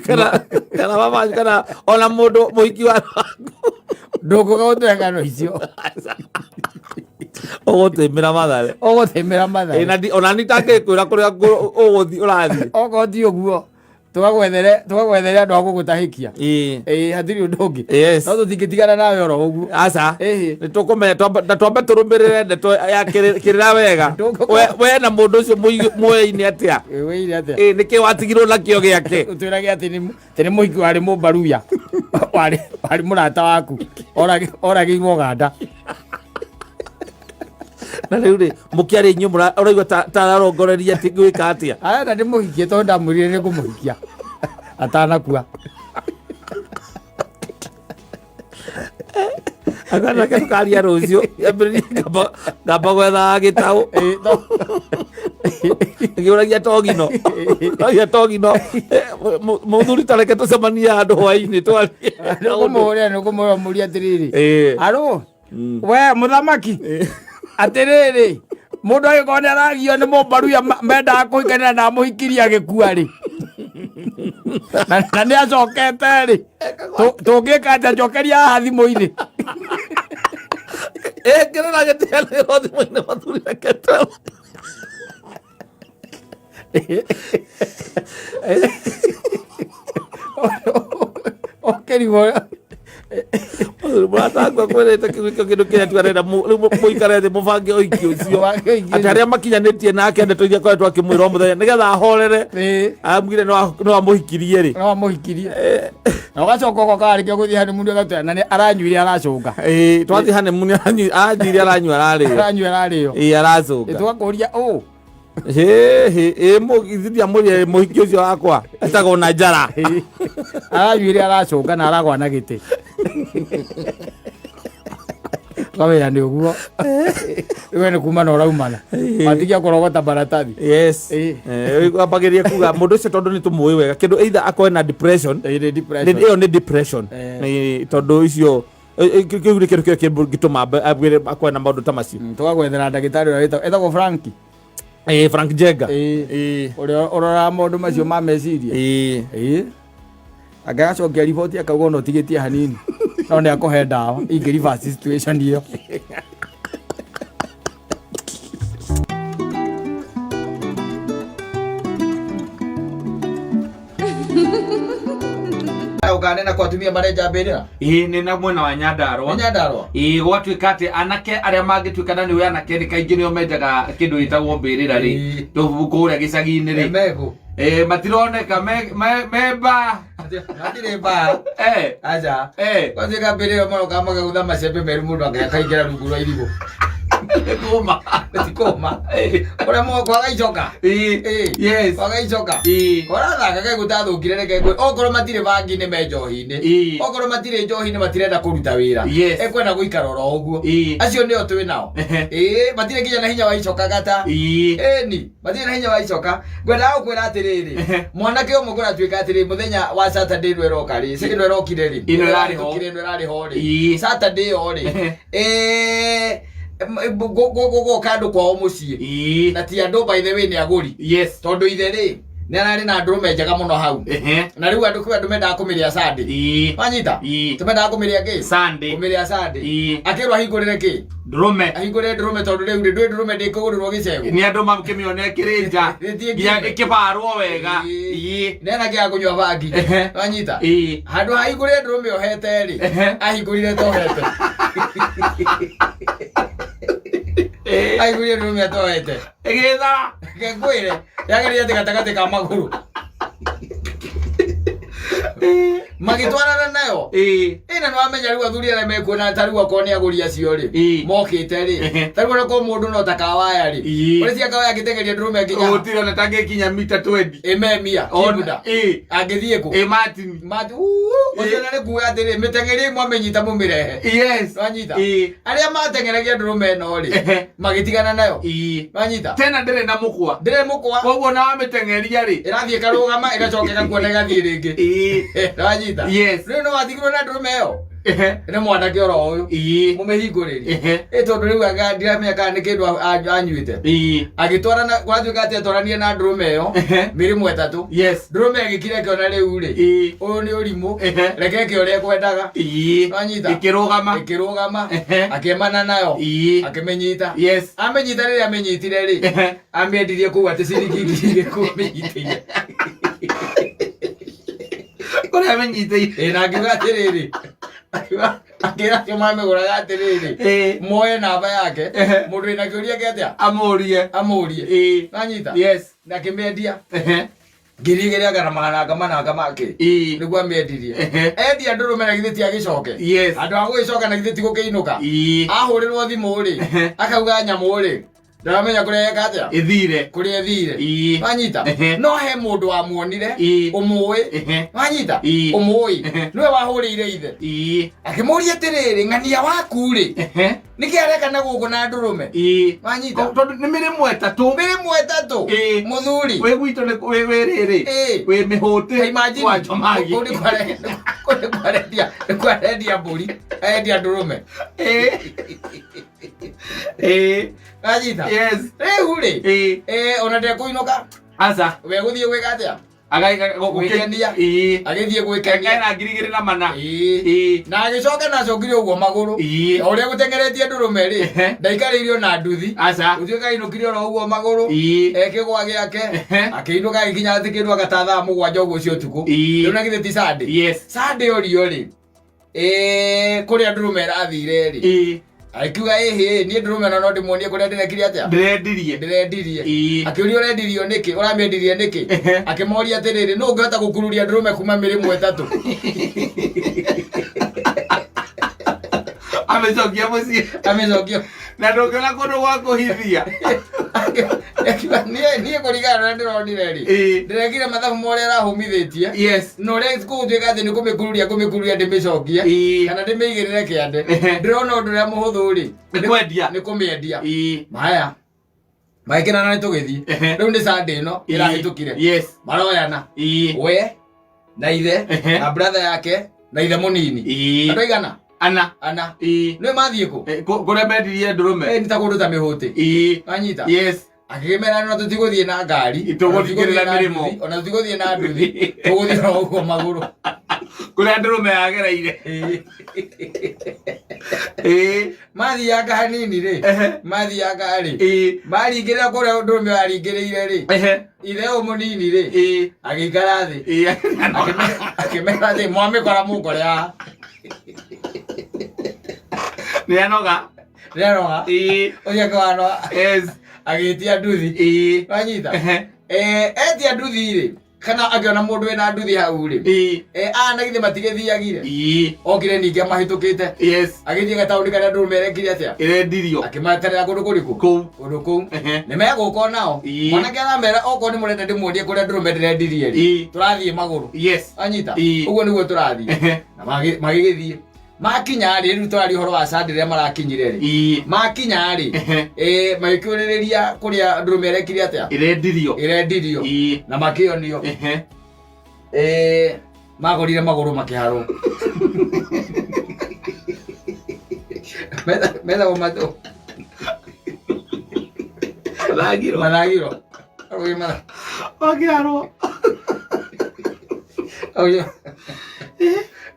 kana mama wanyu kana ona mũndũ mũhiki waku. Ndũngũka gũtũhe ng'ano icio. Ũgũtĩmĩra Mathare. Ũgũtĩmĩra Mathare. Ĩĩ, na ona ni ndangĩkwĩra kũrĩa ũgũthiĩ ũrathiĩ. Okorwo ti ũguo tũgagwethere andũ a gũgũtahĩkia. Ĩĩ, hatirĩ ũndũ ũngĩ. Yes. No tũtingĩtigana nawe oro ũguo. Aca. Ĩhĩ. Nĩ tũkũmenya na twambe tũrũmĩrĩre ndeto ya kĩrĩra wega. We na mũndũ ũcio mũyaine atĩa? Ĩĩ, wĩire atĩa? Ĩĩ, nĩkĩ watigirwo nakĩo gĩake? Ũtwĩrage atĩ nĩ mũhiki warĩ mũmbaruya warĩ mũrata waku oragĩirwo Ũganda. Na rĩu rĩ, mũkĩaria inyuĩ ũraigua ta ararongoreria atĩ gwĩka atĩa? Arenda ndĩmũhikie tondũ ndamwĩrire nĩ ngũmũhikia atanakua. Akanake tũkaria rũciũ ambĩrĩrie ngamba gwetha gĩtaũ ngĩũragia togino ũragia togino. Mũthuri tareke tũcemanie handũ hwainĩ twarie. Nĩkũmũhũrĩra nĩkũmũhũrĩra mũrie atĩrĩrĩ, arũ we mũthamaki, atĩrĩrĩ, mũndũ angĩkorwo nĩ aragio nĩ mũmbaruya mendaga kũhikanĩra na amũhikirie agĩkua rĩ, na nĩ acokete rĩ, tũngĩka atĩa? Njokeria haha thimũ-inĩ. Kĩrĩra gĩtianĩrwo thimũ-inĩ mũthuri reke Ũkĩrigwo. Mũratangwa kwĩrĩte kĩu nĩkĩo kĩndũ kĩrĩa tu arenda rĩu mũikare thĩ mũbange ũhiki ũcio. Mũbange ũhiki atĩ ũcio. Arĩa makinyanĩtie nake ndeto iria akoretwo akĩmwĩra o mũthenya nĩgetha ahorere amugire no amũhikirie rĩ. No amũhikirie na ũgacoka ũgoka warĩkia gũthiĩ honeymoon ũgatwĩra na nĩ aranyuire aracũnga. Ĩĩ, twathiĩ honeymoon anyuire aranyua ararĩo. Aranyua ararĩo. Ĩĩ, aracũnga. Tũgakũria ũ. Hĩ ĩ ndiamwĩrire mũhiki ũcio wakwa etagwo na njara. Aranyuire aracũnga na aragwa na gĩtĩ kamenya nĩ ũguo rĩu nĩ kumana ũraumana matigia kũrogota maratathi. Yes. Ambagĩria kuga mũndũ ũcio tondũ nĩ tũmũĩ wega kĩndũ either akorwe na depression. Ĩĩ, depression. Ĩyo nĩ depression. Tondũ icio kĩu nĩ kĩndũ kĩrĩa kĩngĩtũma ambĩre akorwe na maũndũ ta macio. Tũgagwethera ndagĩtarĩ ũrĩa etagwo Franki. Ĩĩ, Frank Jenga. Ũrĩa ũroraga maũndũ macio ma meciria. Ĩĩ, angĩgacokia riboti akauga ona ũtigĩtie hanini no nĩ akũhe ndawa ingĩ reverse situation ĩyo. Kana nĩ na kwa atumia marenja mbĩrĩra? Ĩĩ, nĩ na mwena wa Nyandarũa. Nĩ Nyandarũa? Ĩĩ, gwatuĩka atĩ anake arĩa mangĩtuĩka na nĩwe anake nĩ kaingĩ nĩo menjaga kĩndũ gĩtagwo mbĩrĩra rĩ, kũrĩa gĩcagi-inĩ rĩ. Mekũ? Ĩĩ, matironeka me mbaa. Matirĩ mbaa. Aca. Gwatuĩka mbĩrĩra maroka makagũtha macembe meru mũndũ akaingĩra rungu rwa irigũ. Kũma. Ti kũma. Ũrĩa kwaga icoka. Yes. Kwaga icoka. Ũrathaka kaĩ gũtathũkire reke ngwĩ. Okorwo matirĩ bangi nĩ me njohi-inĩ. Okorwo matirĩ njohi-inĩ matirenda kũruta wĩra. Yes. Ekwenda gũikara oro ũguo. Acio nĩo twĩ nao. Matirĩ nginya na hinya wa icoka gata. Ĩni. Matirĩ na hinya wa icoka. Ngwendaga gũkwĩra atĩrĩrĩ. Mwanake ũmwe kũratuĩka atĩrĩ mũthenya wa Saturday ĩno ĩroka rĩ. Ĩno ĩrokire rĩ. Ĩno ĩrarĩ ho. Ĩno ĩrarĩ ho rĩ. Saturday ĩyo rĩ. Gũgoka andũ kwao mũciĩ. Na ti andũ by the way nĩ agũri. Yes. Tondũ ithe rĩ nĩ ararĩ na ndũrũme njega mũno hau. Na rĩu andũ kwĩ andũ mendaga kũmĩrĩa Sunday. Wanyita? Tũmendaga kũmĩrĩa kĩ? Sunday. Kũmĩrĩa Sunday. Akĩrwo ahingũrĩre kĩ? Ndũrũme. Ahingũrĩre ndũrũme tondũ rĩu rĩ ndũĩ ndũrũme ndĩkũgũrĩrwo gĩcegũ. Nĩ andũ makĩmĩona ĩkĩrĩ nja. Nginya ĩkĩbarwo wega. Nena kĩa kũnyua bangi. Wanyita? Handũ ha ahingũrĩre ndũrũme ohete rĩ, ahingũrire tohete. Ahingũrire ndũrũme atohete. Ĩgĩthara. Reke ngwĩre, yagĩrĩire atĩ gatagatĩ ka magũrũ. Magĩtwarana nayo. Ĩna nĩ wamenya rĩu athuri arĩa mekuona ta rĩu akorwo nĩ agũri acio rĩ, mokĩte rĩ, ta rĩu onakorwo mũndũ no ta kawaya rĩ, ũrĩa cia kawaya angĩtengeria ndũrũme nginya Gũtirĩ ona tangĩkinya mita 20. ĩmemia kĩbunda angĩthiĩ kũ? Ĩ Martin. Mati, ũcio na nĩ kuga atĩrĩ mĩteng'eri ĩmwe amĩnyita mũmĩrehe. Yes. Wanyita? Arĩa mateng'eragia ndũrũme ĩno rĩ, magĩtigana nayo. Wanyita? Tena ndĩrĩ na mũkwa. Ndĩrĩ mũkwa. Koguo na wamĩteng'eria rĩ, Ĩrathiĩ ĩkarũgama ĩgacoka ĩgakua na ĩgathiĩ rĩngĩ. Wanyita? Yes. Rĩu nĩ watigirwo na ndũrũme ĩyo? Nĩ mwanake oro ũyũ. Mũmĩhingũrĩrie. Ĩ tondũ rĩu anga ndiramenya kana nĩ kĩndũ anyuĩte. Agĩtwarana gwatuĩka atĩ atwaranire na ndũrũme ĩyo mĩrĩmo ĩtatũ. Yes. Ndũrũme ĩgĩkira ĩkĩona rĩu rĩ, ũyũ nĩ ũrimũ. Reke ĩke ũrĩa ĩkwendaga. Wanyita? Ĩkĩrũgama. Ĩkĩrũgama. Akĩemana nayo. Akĩmĩnyita. Yes. Amĩnyita rĩrĩa amĩnyitire rĩ, amĩendirie kũu atĩ ciringi ngiri igĩrĩ amĩnyitĩire. Kũrĩa amĩnyitĩire. Ĩ na akiuga atĩrĩrĩ, akĩra acio mamĩgũraga atĩrĩrĩ, moe namba yake, mũndũ wĩna kĩũria kĩa atĩa? Amũrie. Amũrie. Wanyita? Yes. Na akĩmĩendia. Ngiri igĩrĩ anga na magana anga mana anga make. Nĩguo amĩendirie. Endia ndũrũme na githĩ ti agĩcoke. Yes. Andũ a gũgĩcoka na githĩ ti gũkĩinũka. Ahũrĩrwo thimũ rĩ, akauga nyamũ rĩ, ndaramenya kũrĩa eka atĩa? Ĩthire. Kũrĩa ĩthire. Wanyita? No he mũndũ wamuonire, ũmũĩ. Wanyita? Ũmũĩ. Nĩwe wahũrĩire ithe. Akĩmũria atĩrĩrĩ, ng'ania waku rĩ, nĩkĩ areka na gũkũ na ndũrũme? Wanyita? Tondũ nĩ mĩrĩmo ĩtatũ. Mĩrĩmo ĩtatũ. Mũthuri. Wĩ gwitũ nĩ wĩ rĩrĩ. Wĩ mĩhũtĩ. Ta imagine, Kwa Njomagi. kũu nĩ kũu nĩ kwarendia, nĩ kwarendia mbũri, arendia ndũrũme. Wanyita? Yes. Rĩu rĩ, ona ndekũinũka. Aca. We gũthiĩ gwĩka atĩa? Gwĩkenia. Agĩthiĩ gwĩkenia. Ena ngiri igĩrĩ na mana. Na agĩcoka na acokire ũguo magũrũ. O ũrĩa gũteng'eretie ndũrũme rĩ, ndaikarĩire ona nduthi. Aca. Gũtuĩka ainũkire oro ũguo magũrũ. Ekĩgwa gĩake. Akĩinũka agĩkinya atĩ kĩndũ anga ta thaa mũgwanja ũguo cia ũtukũ. Rĩu na githĩ ti Sunday? Yes. Sunday orio rĩ, kũrĩa ndũrũme ĩrathire rĩ, Akiuga ĩhĩ, niĩ ndũrũme ĩno no ndĩmuonie kũrĩa ndĩrekire atĩa? Ndĩrendirie. Ndĩrendirie. Akĩũria ũrendirio nĩkĩ? Ũramĩendirie nĩkĩ? Akĩmoria atĩrĩrĩ, nũ ũngĩhota gũkururia ndũrũme kuma mĩrĩmo ĩtatũ? Amĩcokia mũciĩ. Amĩcokia. Na ndũngĩona kũndũ gwa kũhithia. Akiuga niĩ kũringana na ũrĩa ndĩronire rĩ, ndĩrekire mathabu ma ũrĩa ĩrahũmithĩtie. Yes. Na ũrĩa gũgũtuĩka atĩ nĩ kũmĩkururia ngũmĩkururia ndĩmĩcokie, kana ndĩmĩigĩrĩre kĩande. Ndĩrona ũndũ ũrĩa mũhũthũ rĩ, Nĩ kwendia. Nĩ kũmĩendia. Maya. Magĩkenana nĩ tũgĩthiĩ. Rĩu nĩ Sunday ĩno ĩrahĩtũkire. Yes. Maroyana. We na ithe na brother yake na ithe mũnini. Andũ aigana? Ana. Ana. Nĩ mathiĩ kũ? Kũrĩa mendirie ndũrũme. Nĩ ta kũndũ ta mĩhũtĩ. Wanyita? Yes. Akĩmera no tũtigũthiĩ na ngari. Tũgũthiĩ na mĩrĩmo. Ona tũtigũthiĩ na nduthi. Tũgũthiĩ o ũguo magũrũ. Kũrĩa ndũrũme yagereire. Ĩĩ. Mathianga hanini rĩ, mathianga rĩ, maringĩrĩra kũrĩa ndũrũme yaringĩrĩire rĩ, ithe ũyũ mũnini rĩ, agĩikara thĩ. Akĩmera atĩ mwamĩkora mũkore haha. Nĩ anoga. Nĩaroga. Ũcio akĩwanoa. Agĩtia nduthi. Wanyita? Etia nduthi rĩ, kana akĩona mũndũ wĩna nduthi hau rĩ, aya na githĩ matigĩthiagire? Okire ningĩ amahĩtũkĩte. Agĩthiĩ gataũni karĩa ndũrũme ĩrekire atĩa? Ĩrendirio. Akĩmaterera kũndũ kũrĩkũ? Kũu. Kũndũ kũu. Nĩ megũka onao. Mwanake aramera okorwo nĩ mũrenda ndĩmuonie kũrĩa ndũrũme ndĩrendirie rĩ, tũrathiĩ magũrũ. Anyita? Ũguo nĩguo tũrathiĩ. Na magĩgĩthiĩ. Makinya rĩ, rĩu tũraria ũhoro wa Sunday rĩrĩa marakinyire rĩ. Makinya rĩ, magĩkĩũrĩrĩria kũrĩa ndũrũme ĩrekire atĩa? Ĩrendirio. Ĩrendirio. Na makĩonio. Magorire magũrũ makĩharwo. Metagwo matũ. Mathagiro. Mathagiro. Makĩharwo.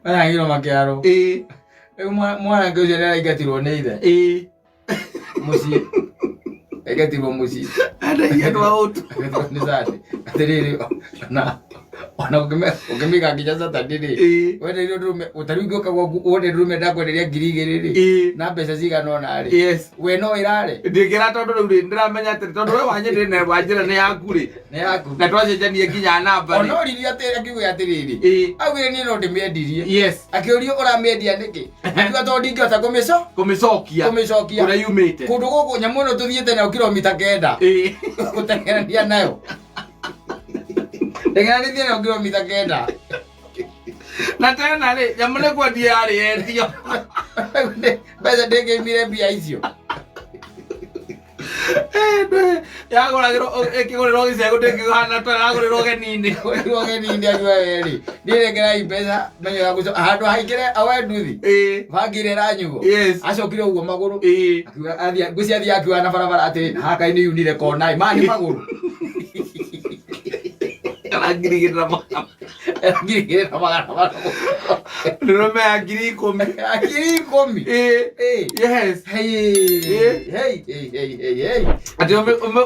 Mathagiro makĩharwo. Rĩu mwanake ũcio nĩaraingatirwo nĩ ithe. Mũciĩ. Aingatirwo mũciĩ. Endagia andũ a ũtu. Nĩ Sunday. Atĩrĩrĩ, ona ũkĩmĩiga nginya Saturday rĩ, wenderio ndũrũme, ta rĩu ingĩũka gwaku wone ndũrũme ndakwenderia 2000 rĩ, na mbeca cigana ũna rĩ, we no ĩrare? Ndingĩra tondũ rĩu rĩ ndĩramenya atĩ tondũ we wanyendire na wanjĩra nĩ yaku rĩ. Nĩ yaku. Na twacenjanie nginya namba rĩ. Ona oririe atĩ akiuga atĩrĩrĩ, augire niĩ no ndĩmĩendirie. Akĩũrio ũramĩendia nĩkĩ? Akiuga tondũ ndingĩhota Kũmĩcokia. Kũmĩcokia. Kũrĩa yumĩte. Kũndũ gũkũ nyamũ ĩno tũthiĩte nayo kilomita 9. Gũteng'erania nayo. Teng'eranĩtie nayo kilomita 9. Na tena rĩ, nyamũ nĩ kwendia yarĩ yendio. Mbeca ndĩngĩimire mbia icio. Yagũragĩrwo ĩkĩgũrĩrwo gĩcegũ ndĩngĩhana ta yagũrĩrwo ũgeni-inĩ. Gũrĩrwo ũgeni-inĩ akiuga we rĩ, niĩ rengerai mbeca menye ya gũcoka handũ haingĩre awe nduthi. Bangi ĩrĩa ĩranyuo. Acokire ũguo magũrũ. Akiuga athiĩ ngwĩciria athiĩ akiuga na barabara atĩ haha kaĩ nĩ yunire kona ĩ, maya nĩ magũrũ. Kana 2500. 2500. Ndũrũme ya 10,000. 10,000. Yes. Hey, hey, hey, hey, hey, hey. Atĩ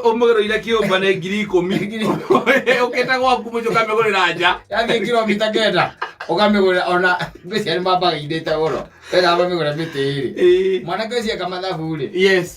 ũmũgũrĩire kĩũmba nĩ 10,000. Ũkĩte gwaku mũciĩ ũkamĩgũrĩra nja. Yathiĩ kilomita 9 ũkamĩgũrĩra ona ngwĩciria nĩ mambaga indĩte mũno. Wenda mamĩgũre mĩtĩ ĩrĩ. Mwanake ũcio eka mathabu rĩ.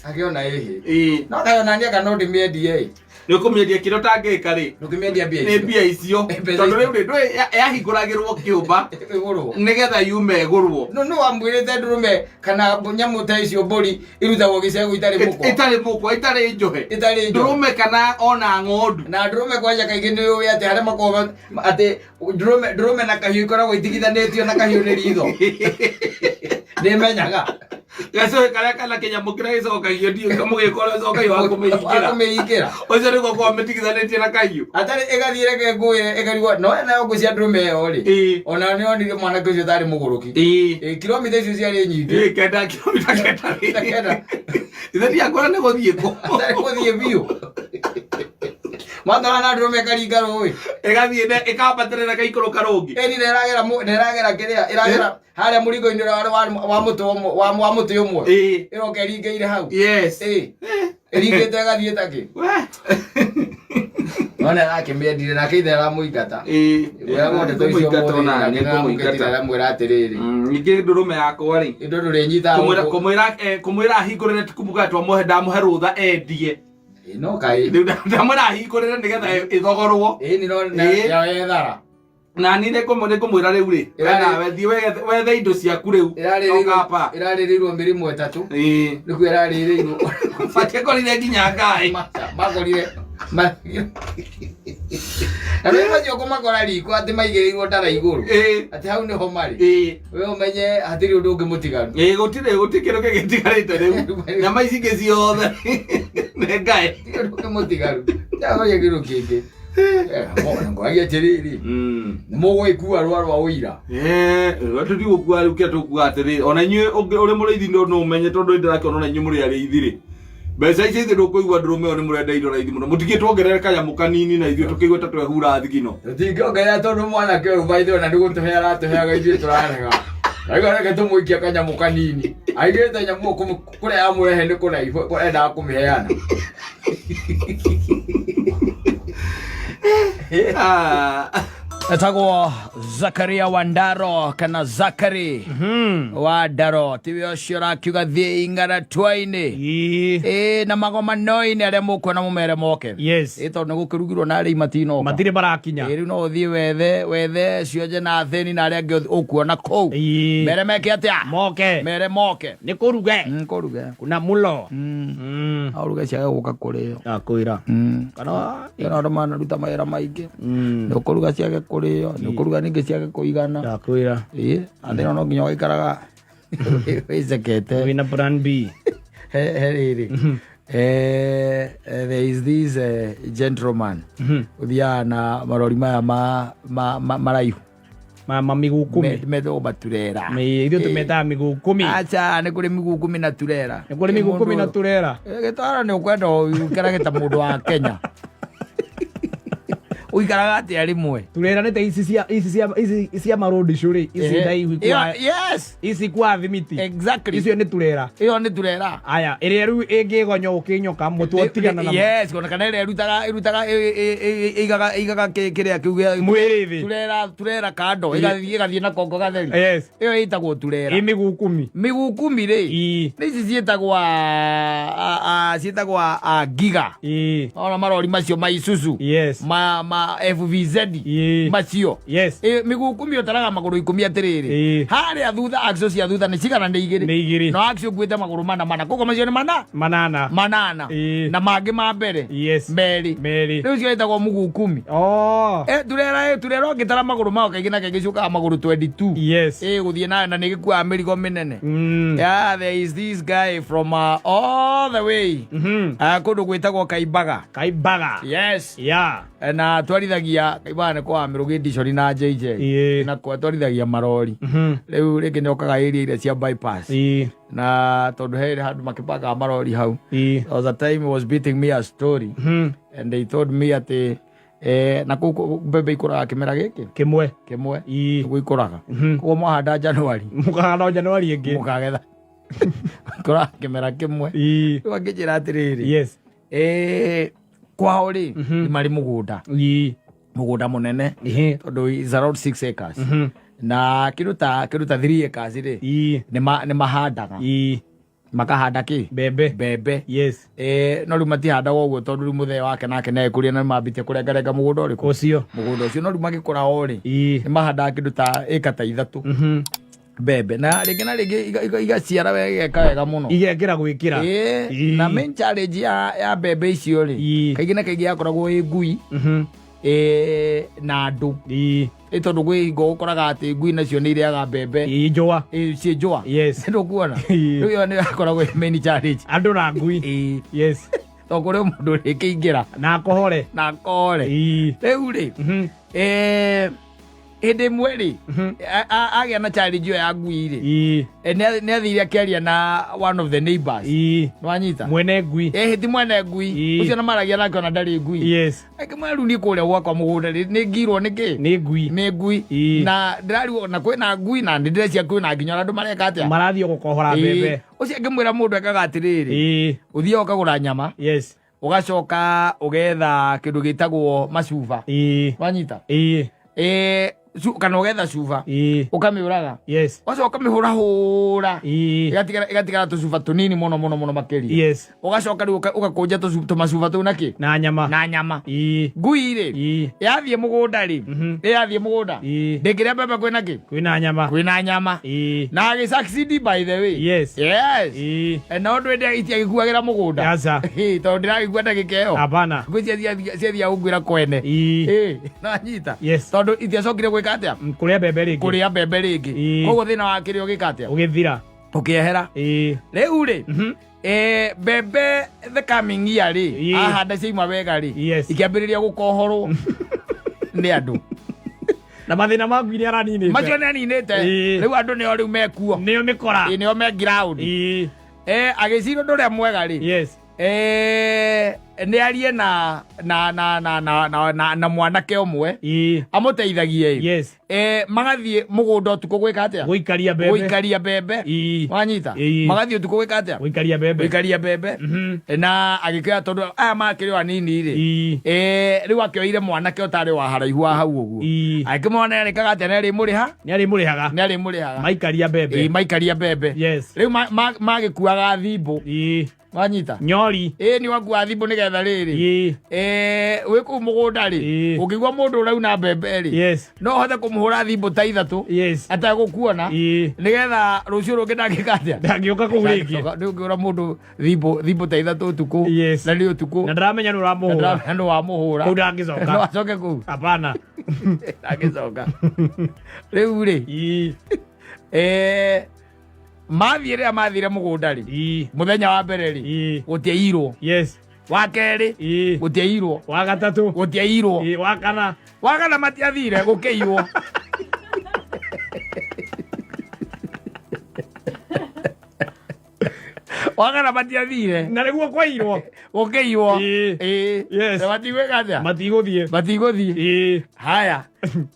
Akĩona ĩhĩ. No kaĩ ona niĩ anga no ndĩmĩendie ĩ. Nĩ ũkũmĩendia kĩrĩa ũtangĩka rĩ. Ndũngĩmĩendia mbia Nĩ icio. mbia icio. Mbeca Tondũ icio. rĩu rĩ ndũĩ yahingũragĩrwo kĩũmba Ĩgũrwo. nĩgetha yume ĩgũrwo. No no wamwĩrĩte ndũrũme kana nyamũ ta icio mbũri irutagwo gĩcegũ itarĩ mũkwa. Ĩtarĩ mũkwa, ĩtarĩ njohe. Ĩtarĩ njohe. Ndũrũme kana ona ng'ondu. Na ndũrũme kwanja kaingĩ nĩ ũĩ atĩ harĩa makoragwo atĩ ndũrũme na kahiũ ikoragwo itigithanĩtio na kahiũ nĩ ritho. Nĩmenyaga. Gacũhĩ karĩa kana kĩnyamũ kĩrĩa gĩcokagio ndiũĩ kamũgĩko ũrĩa ũcokagio wa kũmĩhingĩra. Wa kũmĩhingĩra. Ũcio nĩguo ũkoragwo ũmĩtigithanĩtie na kahiũ. Atarĩ ĩgathiĩ reke ngũĩre ĩkarigwo no nayo ngũ cia ndũrũme ĩyo rĩ. Ona nĩ onire mwanake ũcio ũtarĩ mũgũrũki. Kilomita icio ciarĩ nyingĩ. 9 kilomita 9. Kilomita 9. Ithe ndiakwĩra nĩ gũthiĩ kũ. Atarĩ gũthiĩ biũ. Matwara na ndũrũme ĩkaringa rũĩ. Ĩgathiĩ ĩkambatĩrĩra ĩgaikũrũka rũngĩ. Ĩni na ĩragera na ĩragera kĩrĩa ĩragera harĩa mũringo-inĩ ũrĩa wa mũtĩ ũmwe, wa mũtĩ ũmwe. Ĩroka ĩringĩire hau. Ĩringĩte ĩgathiĩ ta kĩ. Nona arakĩmĩendire nake ithe aramũingata. Wĩragwo ndeto icio Nĩngũmũingata ũmũthĩ, ona, nake nĩngũmũingata. nĩaramũingatire aramwĩra atĩrĩrĩ. Ningĩ ndũrũme yakwa rĩ. Indo ndũrĩnyitaga gũkũ. Kũmwĩra ahingũrĩre ti kumuga twamũhe ndamũhe rũtha endie. No kaĩ. Rĩu ndamwĩra ahingũrĩre nĩgetha ĩthogorwo. Ĩni no na ya yethara. Na niĩ nĩngũmwĩra rĩu rĩ, we nawe thiĩ wethe indo ciaku rĩu. Ũkapa. Ĩrarĩrĩirwo mĩrimũ 3. Nĩkuo ĩrarĩrĩirwo. Matiakorire nginya ngaĩ. Makorire. Na rĩu macio kũmakora riko atĩ maigĩrĩirwo ndara igũrũ. Atĩ hau nĩho marĩ. We ũmenye hatirĩ ũndũ ũngĩ mũtiganu. Gũtirĩ, gũtirĩ kĩndũ kĩngĩ gĩtigarĩte rĩu. Nyama ici ingĩ ciothe nĩ ngaĩ. Gũtirĩ ũndũ ũngĩ mũtigaru. Ndiahoria kĩndũ kĩngĩ. Ngoragia atĩrĩrĩ, nĩ mũgũgĩkua rũa rwa ũira? Tũtigũkua rĩu kĩrĩa tũkuga atĩrĩrĩ, ona inyuĩ ũrĩ mũrĩithi no ũmenye tondũ nĩndĩrakĩona ona inyuĩ mũrĩ arĩithi rĩ. Mbeca icio ithuĩ ndũkũigua ndũrũme ĩyo nĩ mũrenda indo raithi mũno. Mũtingĩ tuongerere kanyamũ kanini na ithuĩ tũkĩigue ta twehura thigino. Tũtingĩongerera tondũ mwanake ũyũ by the way, na nĩ gũtũhe aratũheaga ithuĩ tũrarega. Rĩu reke tũmũikie kanyamũ kanini. Aigĩte nyamũ ĩyo kũrĩa amũrehe nĩ kũraihu endaga kũmĩheana. Ah. Etagwo Zakaria Wandaro kana Zakari Wandaro tiwe ũcio ũrakiuga thiĩ ing'aratwa-inĩ. Ĩĩ. Ĩĩ na magomano-inĩ arĩa mũkuona mũmere moke. Yes. Ĩĩ tondũ nĩ gũkĩrugirwo na arĩa matinoka. Matirĩ marakinya. Ĩĩ rĩu no ũthiĩ wethe wethe cionje na athĩni na arĩa angĩ ũkuona kũu. Ĩĩ. Mere meke atĩa? Moke. Mere moke. Nĩ kũruge. Kũruge. Kuna mũlo. No ũruge ciage gũka kũrĩo. Ndakwĩra. Kana Ĩno andũ manaruta mawĩra maingĩ. Nĩ ũkũruga ciage kũrĩo, nĩ ũkũruga ningĩ ciage kũigana. Ndakwĩra. Ĩĩ, na thĩna no nginya ũgaikaraga wĩcekete. Wĩna plan B. He he rĩrĩ. There is this gentleman ũthiaga na marori maya ma maraihu Ma miguu kumi. Metagwo maturera. Ithuĩ tũmetaga miguu kumi. Acha, nĩ kũrĩ miguu kumi na turera. Nĩ kũrĩ miguu kumi na turera. Gĩtwaro nĩ ũkwenda ũikarage ta mũndũ wa Kenya. Ũikaraga atĩa rĩmwe? Turera nĩ ta ici cia ici cia ici cia marũndicũ rĩ ici ndaihu Ĩyo- Yes, ici kwa thimiti. Exactly. Icio nĩ turera. Ĩyo nĩ turera. Aya ĩrĩa rĩu ĩngĩgonyo ũkĩnyoka mũtwe ũtigana na Yes, ona kana ĩrĩa ĩrutaga ĩrutaga ĩigaga ĩigaga kĩrĩa kĩu gĩa mwĩrĩ thĩ. Turera turera kando ĩgathiĩ ĩgathiĩ na kongo gatheri. Yes. Ĩyo ĩtagwo turera. Ĩ miguu kumi. Miguu kumi rĩ. Ĩ. Nĩ ici ciĩtagwo ciĩtagwo a giga. Ĩ. Ona marori macio ma Isuzu. Yes. Ma FVZ. Ĩ. Macio. Yes. Ĩ, miguu kumi ũtaraga magũrũ ikũmi atĩrĩrĩ. Ĩ. Harĩa thutha axle cia thutha nĩ cigana? Nĩ igĩrĩ. Nĩ igĩrĩ. No axle ũkuĩte magũrũ mana mana, koguo macio nĩ mana Manana. Manana. Ĩ. Na mangĩ ma mbere Yes. merĩ. Merĩ. Rĩu cio ĩtagwo mguu kumi. Oh. Turera turera ũngĩtara magũrũ mao kaingĩ na kaingĩ ciũkaga magũrũ 22. Yes. Ĩ, gũthiĩ nayo na nĩ gĩkuaga mĩrigo mĩnene. Yeah, there is this guy from all the way kũndũ gwĩtagwo Kaimbaga. Kaimbaga. Yes. Yeah. Na twarithagia Kaimbaga nĩ kwa Mĩrũgĩ Ndicori na JJ. Ĩ. Na kwa twarithagia marori. Rĩu rĩngĩ nĩ okaga area iria cia bypass. Ĩ. Na tondũ he handũ makĩbangaga marori hau. Ĩ. There was a time he was beating me a story and they told me atĩ na kũu mbembe ikũraga kĩmera gĩkĩ Kĩmwe. kĩmwe. Ĩ. Nĩguo ikũraga, koguo mwahanda Januari Mũkahanda Januari ĩngĩ. mũkagetha, ikũraga kĩmera kĩmwe. Ĩ. Rĩu angĩnjĩra atĩrĩrĩ, Yes. Kwao rĩ nĩ marĩ mũgũnda, Ĩ. mũgũnda mũnene Ĩhĩ. tondũ is around 6 acres na kĩndũ ta 3 acres rĩ Ĩ. nĩ mahandaga. Ĩ. Makahanda kĩ? Mbembe. Mbembe. Yes. No rĩu matihandaga ũguo tondũ rĩu mũthee wake nake nĩekũria na nĩmambĩtie kũrengarenga mũgũnda ũrĩkũ? Ũcio. Mũgũnda ũcio. No rĩu magĩkũra o rĩ, Ĩ. nĩ mahandaga kĩndũ ta ĩka ta 3 mbembe na rĩngĩ na rĩngĩ igaciara wega, igeka wega mũno. Igekĩra gwĩkĩra. Ĩĩ, Ĩ. na main challenge ya mbembe icio rĩ, Ĩ. kaingĩ na kaingĩ yakoragwo ĩ ngui na andũ. Ĩ. Ĩ, tondũ kwĩ hingo ũkoraga atĩ ngui nacio nĩ irĩaga mbembe. Ĩ, njũa. Ĩ, ciĩ njũa. Yes. Ndũkuona? Ĩ. Rĩu ĩyo nĩyo yakoragwo ĩ main challenge. Andũ na ngui. Ĩ. Yes. Tondũ kũrĩ mũndũ rĩkĩingĩra Na kohore. na kore. Ĩ. Rĩu rĩ, hĩndĩ ĩmwe rĩ, agĩa na challenge ĩyo ya ngui rĩ, Ĩ. nĩ athire akĩaria na one of the neighbors. Ĩ. Nĩwanyita? Mwene ngui. Ti mwene ngui. Ĩ. Ũcio na maragia nake ona ndarĩ ngui. Yes. Akĩmwĩra rĩu niĩ kũrĩa gwakwa mũgũnda rĩ nĩ ngirwo nĩ kĩ? Nĩ ngui. Nĩ ngui. Ĩ. Na ndĩrarigwo na kwĩna ngui na nĩ ndĩrecia kwĩna nginya ona andũ mareka atĩa? Marathiĩ gũkohora Ĩ. mbembe. Ũcio akĩmwĩra mũndũ ekaga atĩrĩrĩ, Ĩ. ũthiaga ũkagũra nyama, Yes. ũgacoka ũgetha kĩndũ gĩtagwo macuba. Ĩ. Wanyita? Ĩ. Kana ũgetha cuba, Ĩ. ũkamĩũraga, Yes. ũgacoka ũkamĩhũra hũra, Ĩ. ĩgatigara tũcuba tũnini mũno mũno mũno makĩria. Yes. Ũgacoka rĩu ũgakũnja tũmacuba tũu na kĩ? Na nyama. Na nyama. Ĩ. Ngui rĩ, Ĩ. yathiĩ mũgũnda rĩ, ĩ yathiĩ mũgũnda, Ĩ. ndĩngĩrĩa mbembe kwĩna kĩ? Kwĩna nyama. Kwĩna nyama. Ĩ. Na agĩ succeed, by the way. Yes. Yes. Ĩ. Na ũndũ ĩndĩ itiagĩkuagĩra mũgũnda. Aca. Ĩ, tondũ ndĩragĩkua ndagĩka ĩyo. Hapana. Ngui ciathiaga gũkuĩra kwene. Ĩ. Ĩ, nanyita? Yes. Tondũ itiacokire gwĩka atĩa? Kũrĩa mbembe rĩngĩ. Kũrĩa mbembe rĩngĩ. Ĩ. Koguo thĩna wa kĩrĩa ũgĩka atĩa? Ũgĩthira. Ũkĩehera. Ĩ. Rĩu rĩ, mbembe the coming year rĩ, Ĩ. ahanda ciaima wega rĩ, Yes. ikĩambĩrĩria gũkohorwo nĩ andũ. Na mathĩna ma ngui nĩ araninĩte. Macio nĩ aninĩte. Ĩ. Rĩu andũ nĩo rĩu mekuo. Nĩo mĩkora. Ĩ, nĩo me ground. Ĩ. Agĩcira ũndũ ũrĩa mwega rĩ, Yes. Nĩ arie na na na na na na na, na mwanake ũmwe Ii. amũteithagie ĩ. Yes. Magathiĩ mũgũnda ũtukũ gwĩka atĩa? Gũikaria mbembe. Gũikaria mbembe. Ii. Wanyita? Ii. Magathiĩ ũtukũ gwĩka atĩa? Gũikaria mbembe. Gũikaria mbembe. Na agĩkĩoya tondũ aya makĩrĩ o anini rĩ. Ii. Rĩu akĩoire mwanake ũtarĩ wa haraihu wa hau ũguo. Ii. Akĩmwona arĩkaga atĩa nĩ arĩmũrĩha? Nĩ arĩmũrĩhaga. Nĩ arĩmũrĩhaga. Maikaria mbembe. Ii, maikaria mbembe. Yes. Rĩu magĩkuaga thimbũ. Ii. Wanyita? Nyori. Ĩĩ nĩ wakua thimbũ nĩgetha rĩrĩ. Ii. Wĩ kũu mũgũnda rĩ, Ii. ũngĩigua mũndũ ũrauna mbembe rĩ, Yes. no ũhote kũmũhũra thimbũ ta ithatũ Yes. ategũkuona Ii. nĩgetha rũciũ rũngĩ ndangĩka atĩa? Ndangĩũka kũu rĩngĩ. Nĩ ũngĩũra mũndũ thimbũ thimbũ ta ithatũ ũtukũ Yes. na nĩ ũtukũ Na ndaramenya nĩ ũramũhũra. ndĩramenya nĩ wamũhũra Kũu ndangĩcoka. no acoke kũu Hapana. ndangĩcoka rĩu rĩ Ii. Mathiĩ rĩrĩa mathire mũgũnda rĩ Ii. mũthenya wa mbere rĩ Ii. gũtiairwo Yes. wa kerĩ Ii. gũtiairwo Wa gatatũ. gũtiairwo Ii. Wa kana. wa kana matiathire gũkĩirwo wa kana matiathire Na nĩguo kwairwo. gũkĩirwo Ii. Ĩĩ. Yes. Na matigwĩka atĩa Matigũthiĩ. matigũthiĩ Ii. haya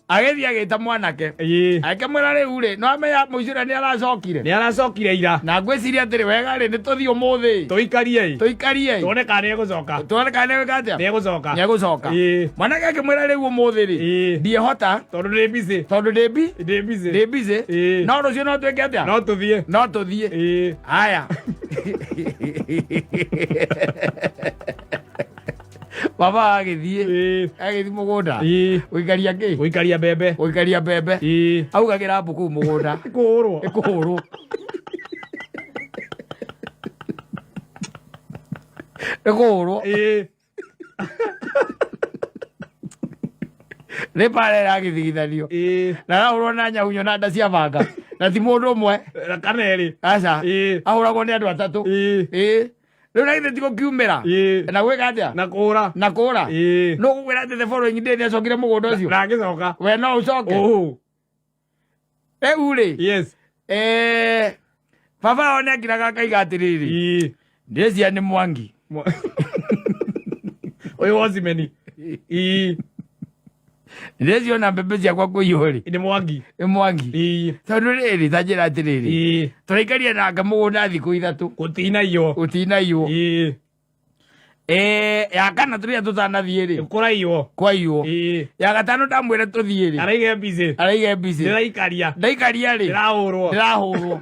agĩthiĩ agĩta mwanake Ii. akĩmwĩra rĩu rĩ no amenya mũici ũrĩa nĩ aracokire Nĩ aracokire ira. na ngwĩciria atĩrĩ wega rĩ nĩ tũthiĩ ũmũthĩ Tũikarie. tũikarie Tuone kana nĩ egũcoka. tuone kana nĩ atĩa Nĩ egũcoka. nĩ egũcoka Ii. mwanake akĩmwĩra rĩu ũmũthĩ rĩ Ii. ndiĩhota Tondũ ndĩ busy. tondũ ndĩ bi Ndĩ busy. ndĩ busy Ii. no rũciũ no twĩke atĩa No tũthiĩ. no tũthiĩ Ii. haya baba agĩthiĩ Ii. agĩthiĩ mũgũnda Ii. gũikaria kĩ Gũikaria mbembe. gũikaria mbembe Ii. augagĩra mbu kũu mũgũnda Kũhũrwo. ĩkũhũrwo ĩkũhũrwo Ii. nĩ bara ĩragĩthigithanio Ii. na arahũrwo na nyahunyo na nda cia banga na ti mũndũ ũmwe Na kana erĩ. aca Ii. ahũragwo nĩ andũ atatũ Ii. ĩĩ rĩu na githĩ ti gũkiumĩra Ii. na gwĩka atĩa Na kũra. na kũra Ii. no gũkwĩra atĩ the following day nĩacokire mũgũnda ũcio Na agĩcoka. we no ũcoke Oh. rĩu rĩ Yes. Baba wao nĩakiraga akaiga atĩrĩrĩ Ii. ndĩcia nĩ mwangi Ũyũ wocimeni. Ii. ndĩciona mbembe ciakwa kũiywo rĩ Nĩ Mwangi. nĩ mwangi Ii. tondũ rĩrĩ ta njĩra atĩrĩrĩ Ii. tũraikaria nake mũgũnda thikũ ithatũ Gũtinaiywo. gũtinaiywo Ii. Ya kana tũrĩa tũtanathiĩ rĩ Kũraiywo. kwaiywo Ii. ya gatano ndamwĩra tũthiĩ rĩ Araige busy. araige busy Ndĩraikaria. ndaikaria rĩ Ndĩrahũrwo. ndĩrahũrwo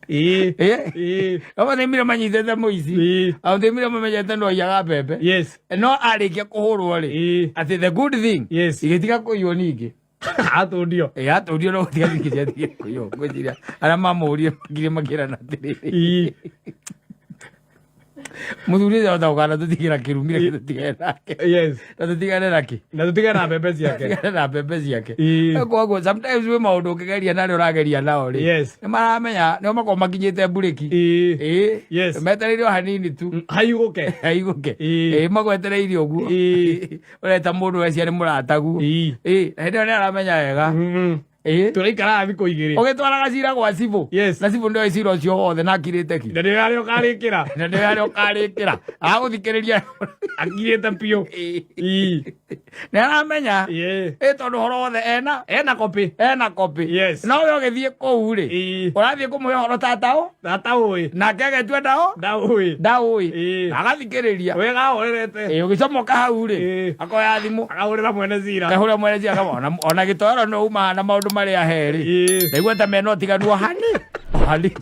Ii. Ĩ? Ii. Amathaimire manyitĩte mũici Ii. amathaimire mamenyete no aiyaga mbembe Yes. no arĩkia kũhũrwo rĩ Ii. atĩ the good thing Yes. igĩtiga kũiywo ningĩ Atũndio. Ĩ, atũrio no gũtiga ningĩ ciatigire kũiywo ngwĩciria arĩa mamũhũrire makire makĩrana atĩrĩrĩ Ii. mũthuri ũcio ahota gũkana tũtigĩra kĩrumire kĩ tũtigane nake Yes. na tũtigane nakĩ Na tũtigane na mbembe ciake. tũtigane na mbembe ciake Ii. koguo sometimes wĩ maũndũ ũkĩgeria na arĩa ũrageria nao rĩ Yes. nĩ maramenya nĩo makorwo makinyĩte mburĩki Ii. ĩĩ Yes. metereire o hanini tu Haigũke. haigũke Ĩĩ. ĩĩ magwetereire ũguo Ĩĩ. ũreta mũndũ wecia nĩ mũrataguo Ĩĩ. ĩĩ na hĩndĩ ĩyo nĩ aramenya wega Mm. ĩĩ Tũraikaraga thikũ igĩrĩ. ũgĩtwaraga cira gwa cibũ Yes. na cibũ nĩoĩ cira ũcio wothe na akirĩte ki Na nĩwe harĩa ũkarĩkĩra. na nĩwe harĩa ũkarĩkĩra agũthikĩrĩria Akirĩte biũ. Ii. nĩ aramenya Ĩĩ. ĩ tondũ ũhoro wothe ena Ena copy. ena copy Yes. no we ũgĩthiĩ kũu rĩ Ĩĩ. ũrathiĩ kũmũhe ũhoro tataũ Tata ũĩ. nake agetua ndao Ndaũĩ. ndaũĩ Ĩĩ. na agathikĩrĩria Wega ahorerete. Ĩĩ, ũgĩcomoka hau rĩ Ĩĩ. akoya thimũ Akahũrĩra mwene cira. kahũra mwene cira kama ona gĩtoero no umaga na maũndũ marĩa herĩ Ĩĩ. ndaigua ta mena ũtiganu o hani o hanini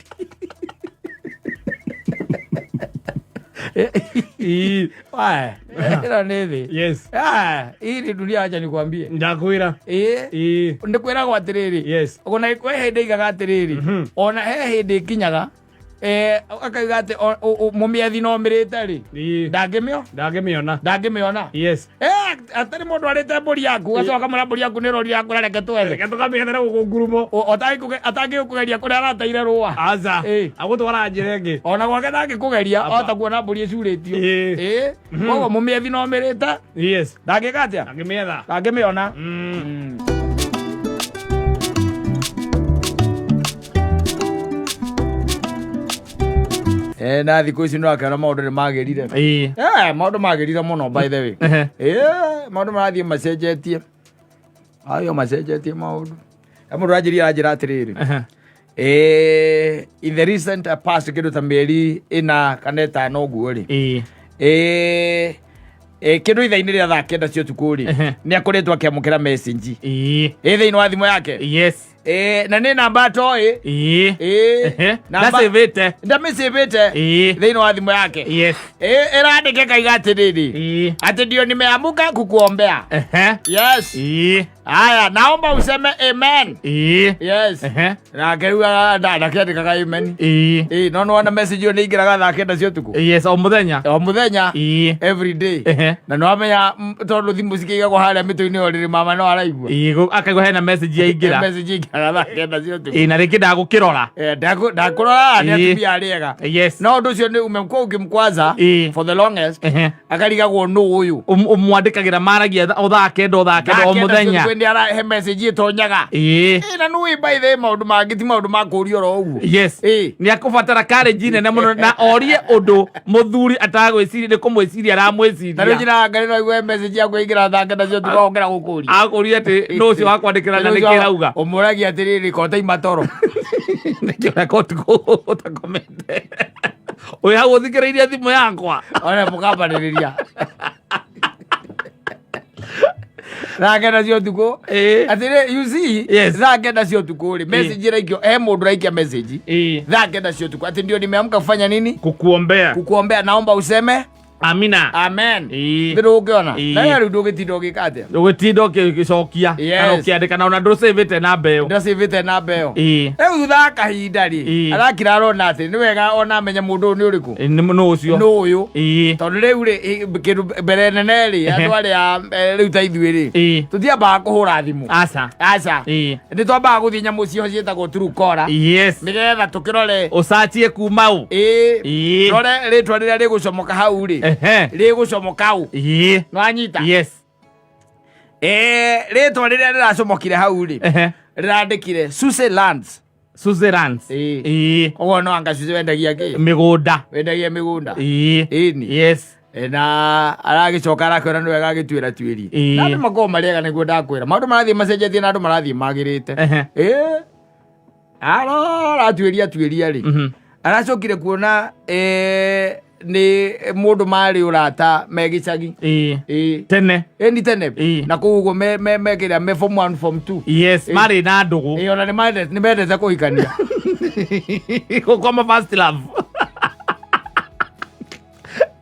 Ĩĩ. Wae, ĩno nĩ thĩ Yes. Ah, hii ni dunia acha nikwambie Ndakwĩra. ĩĩ Ĩĩ. nĩ kwĩragwo atĩrĩrĩ Yes. ona kwĩ hĩndĩ igaga atĩrĩrĩ ona he hĩndĩ ĩkinyaga akauga atĩ mũmĩethi no mĩrĩte rĩ Ĩĩ. ndangĩmĩo Ndangĩmĩona. ndangĩmĩona Yes. Atarĩ mũndũ arĩte mbũri yaku gacoka kamwĩra mbũri yaku nĩ rori yaku reke twethe Reke tũkamĩethere gũkũ ngurumo. Atangĩkũgeria kũrĩa arateire rũa Aca. Ĩĩ. Agũtwara njĩra ĩngĩ. ona gwake ndangĩkũgeria Apa. ota kuona mbũri ĩcurĩtio Ĩĩ. ĩĩ koguo mũmĩethi no mĩrĩte Yes. ndangĩka atĩa Ndangĩmĩetha. ndangĩmĩona Mm. Mm. Na thikũ ici nĩ wakĩona maũndũ nĩ magĩrire. Maũndũ magĩrire mũno, by the way. Maũndũ marathiĩ macenjetie, ayo macenjetie maũndũ. Mũndũ aranjĩria, aranjĩra atĩrĩrĩ, in the recent past, kĩndũ ta mĩeri 4 kana 5 ũguo rĩ, kĩndũ ithaa-inĩ rĩa thaa 9 cia ũtukũ rĩ, nĩ akoretwo akĩamũkĩra message ĩ thĩinĩ wa thimũ yake. Na nĩ namba atoĩ. Ndacĩvĩte. Ndamĩcĩvĩte thĩinĩ wa thimũ yake. Ĩrandĩke kaiga atĩrĩrĩ, atĩ ndio nimeamuka kukuombea. Yes. Haya, naomba useme amen. Yes. Nake rĩu ndakĩandĩkaga amen. No nĩwona message ĩyo nĩ ingĩraga thaa 9 cia ũtukũ. Yes, o mũthenya. O mũthenya. Every day. Na nĩwamenya, tondũ thimũ cikĩigagwo harĩa mĩtwe-inĩ ya ũrĩrĩ, mama no araigua. Akaigua hena message yaingĩra. Message ingĩraga thaa 9 cia ũtukũ. Na rĩngĩ ndagũkĩrora. Ndakũrora nĩ atumia arĩega. No ũndũ ũcio nĩ umekuwa ukimkwaza for the longest. Akarigagwo nũ ũyũ. Ũmwandĩkagĩra, maragia o thaa 9, o thaa 9 o mũthenya. Nĩ arahe message ĩtonyaga. Na nĩ by the way, maũndũ mangĩ ti maũndũ ma kũũria oro ũguo. Nĩ akũbatara courage nene mũno na orie ũndũ mũthuri atagwĩciria nĩ kũmwĩciria Na rĩu aramwĩciria. Njĩra ngarĩ no igue message yaku ĩingĩra thaa 9 cia ũtukũ, ongera gũkũria. Akũria atĩ nũ ũcio wakwandĩkĩra na nĩkĩ ĩrauga. Ũmũragia atĩrĩrĩ, kota imatoro. Nĩkĩ ũreka ũtukũ ũtakomete wĩ hau ũthikĩrĩirie thimũ yakwa? Ona mũkambanĩrĩria 9:00 cia ũtukũ. Atĩrĩ, you see, 9:00 cia ũtukũ rĩ, message ĩraikio, he mũndũ ũraikia message 9:00 cia ũtukũ atĩ ndio nimeamka kufanya nini? Kukuombea. Kukuombea, naomba useme amina. Amen. Thĩ ndũngĩona. Na rĩu ndũgĩtinda ũgĩka atĩa? Ũgĩtinda ũgĩcokia kana ũkĩandĩka na ona ndũcĩvĩte namba ĩyo. Ndacĩvĩte namba ĩyo. Rĩu thutha wa kahinda rĩ, arakira arona atĩ nĩ wega ona amenye mũndũ ũyũ nĩ ũrĩkũ. Nĩ nũ ũcio? Nũ ũyũ. Tondũ rĩu rĩ, kĩndũ mbere nene rĩ, andũ arĩa rĩu ta ithuĩ rĩ, tũtiambaga kũhũra thimũ. Aca. Aca. Nĩ twambaga gũthiĩ nyamũ cio ciĩtagwo Truecaller, nĩgetha tũkĩrore. Ũcacie kuma ũ. Rore rĩtwa rĩrĩa rĩgũcomoka hau rĩ, rĩgũcomoka ũ. Nĩwanyita? Yes. Rĩtwa rĩrĩa rĩracomokire hau rĩ, rĩrandĩkire Susie Lands. Suzerans. Ũguo no anga Susie wendagia kĩ? Mĩgũnda. Wendagia mĩgũnda. Ĩni. Na aragĩcoka arakĩona nĩ wega agĩtuĩra tuĩri. Na andũ makoragwo marĩega, nĩguo ndakwĩra maũndũ marathiĩ macenjetie na andũ marathiĩ magĩrĩte. Arora atuĩria tuĩria rĩ, aracokire kuona nĩ mũndũ marĩ ũrata me gĩcagi. Tene. Ĩni, tene. Na kũu ũguo me kĩrĩa, me form 1, form 2. Yes, marĩ na ndũgũ. Ona nĩ mendete kũhikania. Gũkoma first love.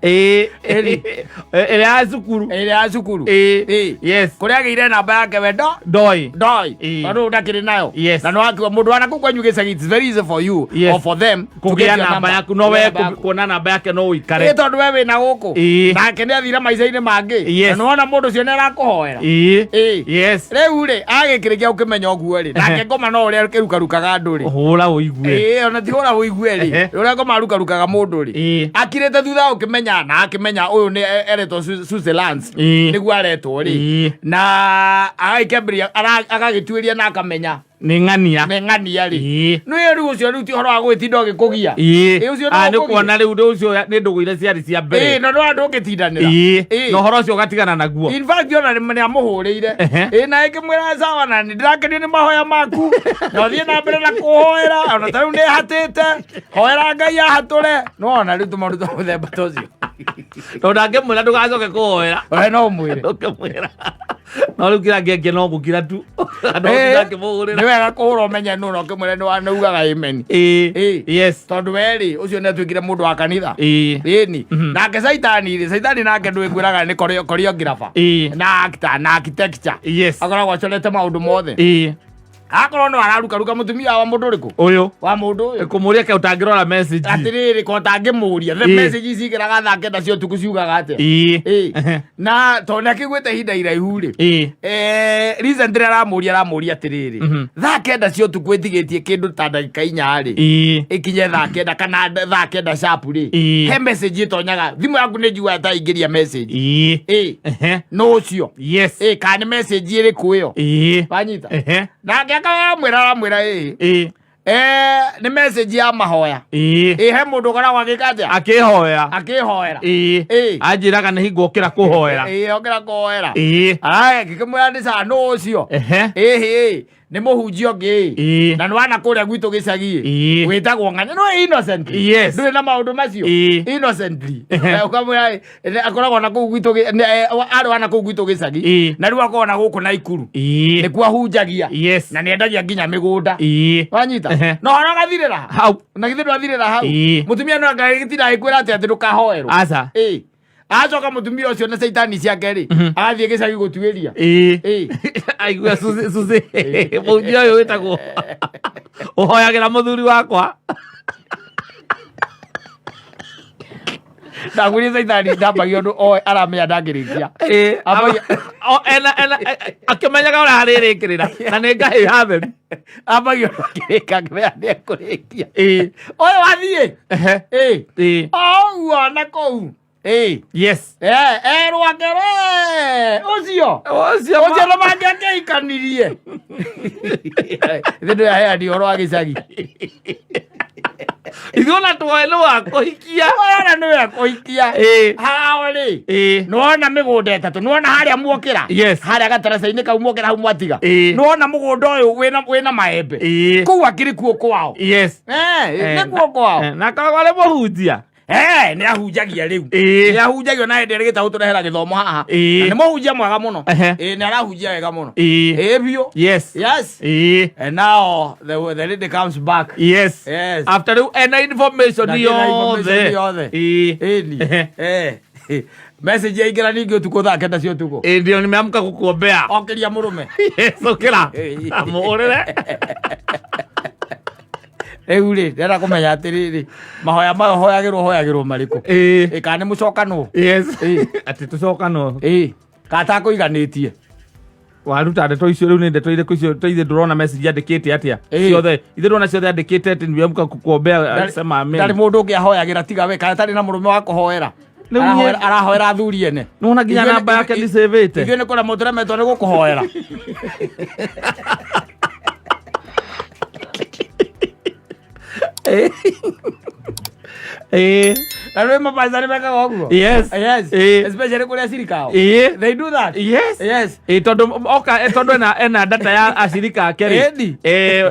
Ĩrĩa ya cukuru. Ĩrĩa ya cukuru. Kũrĩa agĩire namba yake we ndo Ndoi. Ndoi. Tondũ ndakĩrĩ nayo. Na nĩwakiuga mũndũ wana kũu kwanyu gĩcagi, it's very easy for you or for them to get Kũgĩa your namba number. yaku, no we Kũgĩa namba yaku. kuona namba yake no ũikare. Tondũ we wĩna gũkũ, nake nĩ athire maica-inĩ mangĩ. Na nĩwona mũndũ ũcio nĩ arakũhoera. Rĩu rĩ, agĩkĩrĩkia gũkĩmenya ũguo rĩ, nake ngoma no ũrĩa kĩrukarukaga andũ rĩ. Hũra ũigue. Ona ti hũra ũigue rĩ, ũrĩa ngoma arukarukaga mũndũ rĩ, akirĩte thutha ũkĩmenya na akĩmenya ũyũ nĩ eretwo Susie Lance. Nĩguo aretwo rĩ, na agagĩkĩambĩrĩria agagĩtuĩria na akamenya Nĩ ng'ania. Nĩ ng'ania rĩ. Nĩ rĩu ũcio rĩu ti ũhoro wa gũgĩtinda ũgĩkũgia. Ũcio no Ah, nĩ ũkũgia. kuona rĩu rĩu ũcio nĩ ndũgũ iria ciarĩ cia mbere. Na no andũ ũngĩtindanĩra. Na ũhoro ũcio ũgatigana naguo. In fact, ona nĩ amũhũrĩire. Na ĩngĩmwĩra sawa, na nĩ ndĩrakenio nĩ mahoya maku, na ũthiĩ na mbere na kũhoera, ona ta rĩu nĩ hatĩte, hoera Ngai ahatũre. No ona rĩu tũmaũndũ twa mũthemba ta ũcio. Tondũ ndangĩmwĩra ndũgacoke kũhoera. We no ũmwĩre. Ndũngĩmwĩra, no rĩu kĩrĩa angĩangia no gũkira tu. No ndangĩmũhũrĩra. Nĩ wega kũhũra ũmenye nũ, na ũkĩmwĩra nĩ ugaga amen. Tondũ we rĩ, ũcio nĩ atuĩkire mũndũ wa kanitha. Ĩni. Nake Caitani rĩ, Caitani nake ndwĩkwĩraga nĩ choreographer na actor na architecture. Akoragwo acorete maũndũ mothe. Akorwo no ararukaruka mũtumia wa mũndũ ũrĩkũ? Ũyũ. Wa mũndũ ũyũ. Kũmũria ke ũtangĩrora message. Atĩrĩrĩ, ko ũtangĩmũria the message ici igĩraga 9:00 cia ũtukũ ciugaga atĩa? Na tondũ nĩ akĩiguĩte ihinda iraihu rĩ, recently aramũria atĩrĩrĩ, 9:00 cia ũtukũ ĩtigĩtie kĩndũ ta ndagĩka 4 rĩ, ĩkinye 9:00 kana 9:00 sharp rĩ, he message ĩtonyaga thimũ yaku, nĩ njiguaga ta ingĩria message. No ũcio. Kana nĩ message ĩrĩkũ ĩyo? Wanyita? Nake akaba aramwĩra ĩĩ. Nĩ message ya mahoya. Ĩĩ. Ĩ he mũndũ ũkoragwo agĩka atĩa? Akĩhoya. Akĩhoera. Ĩĩ. Ĩĩ. Anjĩraga nĩ hingo okĩra kũhoera. Ĩ okĩra kũhoera. Ĩĩ. Aya ngĩkĩmwĩra nĩ sawa nũ ũcio? Ehe. Ĩhĩ nĩ mũhunjia ũngĩ. Ĩĩ. Na nĩ wana kũrĩa gwitũ gĩcagi. Ĩĩ. Wĩtagwo ng'ania. No innocently. Yes. Ndũrĩ na maũndũ macio. Ĩĩ. Innocently. Ehe. Ũkamwĩra akoragwo na kũu gwitũ arĩ wana kũu gwitũ gĩcagi. Ĩĩ. Na rĩu akoragwo na gũkũ Naikuru. Ĩĩ. Nĩkuo ahunjagia. Yes. Na nĩendagia nginya mĩgũnda. Ĩĩ. Wanyita? Ehe. Na ũhoro ũgathirĩra ha? Hau. Na githĩ ndwathirĩra hau? Ĩĩ. Mũtumia no anga gĩtinda agĩkwĩra atĩ atĩ ndũkahoerwo. Aca. Ĩĩ. Acoka mũtumia ũcio na caitani ciake rĩ, agathiĩ gĩcagi gũtuĩria. Ĩĩ. Ĩĩ. Aigua Suzy Suzy. Mũhunjia ũyũ wĩtagwo. Ũhoyagĩra mũthuri wakwa. Ndagwĩrire caitani ndambagia ũndũ oĩ aramenya ndangĩrĩkia. Ĩĩ. Ambagia- O ena ena akĩmenyaga ũrĩa arĩrĩkĩrĩra na nĩ ngahĩha theri. Ambagia ũndũ akĩrĩka akĩmenya nĩekũrĩkia. Ĩĩ. Ũyũ wathiĩ. Ehe. Ĩĩ. Ĩĩ. Ũguo na kũu. Ĩĩ. Yes. Erwo akere ũcio. Ũcio Ũcio no mangĩakĩhikanirie. Ithe ndũyaheani ũhoro wa gĩcagi. Ithuĩ ona tuoe nĩ wa kũhikia. Wona nĩwe kũhikia. Ĩĩ. Hao rĩ. Ĩĩ. Nĩwona mĩgũnda ĩtatũ. Nĩwona harĩa muokĩra. Yes. Harĩa gataraca-inĩ kau muokĩra hau mwatiga. Ĩĩ. Nĩwona mũgũnda ũyũ wĩna maembe. Ĩĩ. Kũu akĩrĩ kuo kwao. Yes. Eh, nĩ kuo kwao. Na akoragwo arĩ mũhunjia. Eh, nĩ ahunjagia rĩu. Ĩĩ. Nĩ ahunjagia na hĩndĩ ĩrĩa gĩtaũ tũrehera gĩthomo haha. Ĩĩ. Na nĩ mũhunjia mwega mũno. Ehe. Ĩĩ, nĩ arahunjia wega mũno. Ĩĩ. Ĩĩ biũ. Yes. Yes. Ĩĩ. And now the lady comes back. Yes. Yes. After rĩu ena information Na kĩna information yothe. yothe. Ĩĩ. Ĩni. Ehe. Eh. Message yaingĩra ningĩ ũtukũ thaa 9 cia ũtukũ. Ĩĩ ndio nimeamka gũkuombea. Okĩria mũrũme. Yes, ũkĩra. Ĩĩ. Amũhũrĩre. Rĩu rĩ, ndĩrenda kũmenya atĩrĩrĩ, mahoya maya hoyagĩrwo hoyagĩrwo marĩkũ? Ĩĩ. Ĩ kana nĩ mũcokanwo? Yes. Ĩĩ. Atĩ tũcokanwo. Ĩ. Kana takũiganĩtie? Waruta ndeto icio rĩu nĩ ndeto irĩkũ icio to ithe ndũrona message andĩkĩte atĩa? Ĩĩ. Ciothe. Ithe ndũrona ciothe andĩkĩte atĩ nimeamka kukuombea sema amen. Ndarĩ mũndũ ũngĩ ahoyagĩra tiga we, kana tarĩ na mũrũme wa kũhoera. Rĩu niĩ- Arahoera athuri ene. Nĩwona nginya Ithuĩ nĩ- namba yake ndicĩvĩte. Ithuĩ nĩ kũremwo tũremetwo nĩ gũkũhoera. Ĩĩ. Na rĩu mapasta nĩ mekaga ũguo? Yes. Yes. Ĩĩ. Especially kũrĩa cirikao. Ĩĩ. They do that. Yes. Yes. Ĩĩ tondũ oka tondũ ena data ya acirika ake rĩ. Ĩni.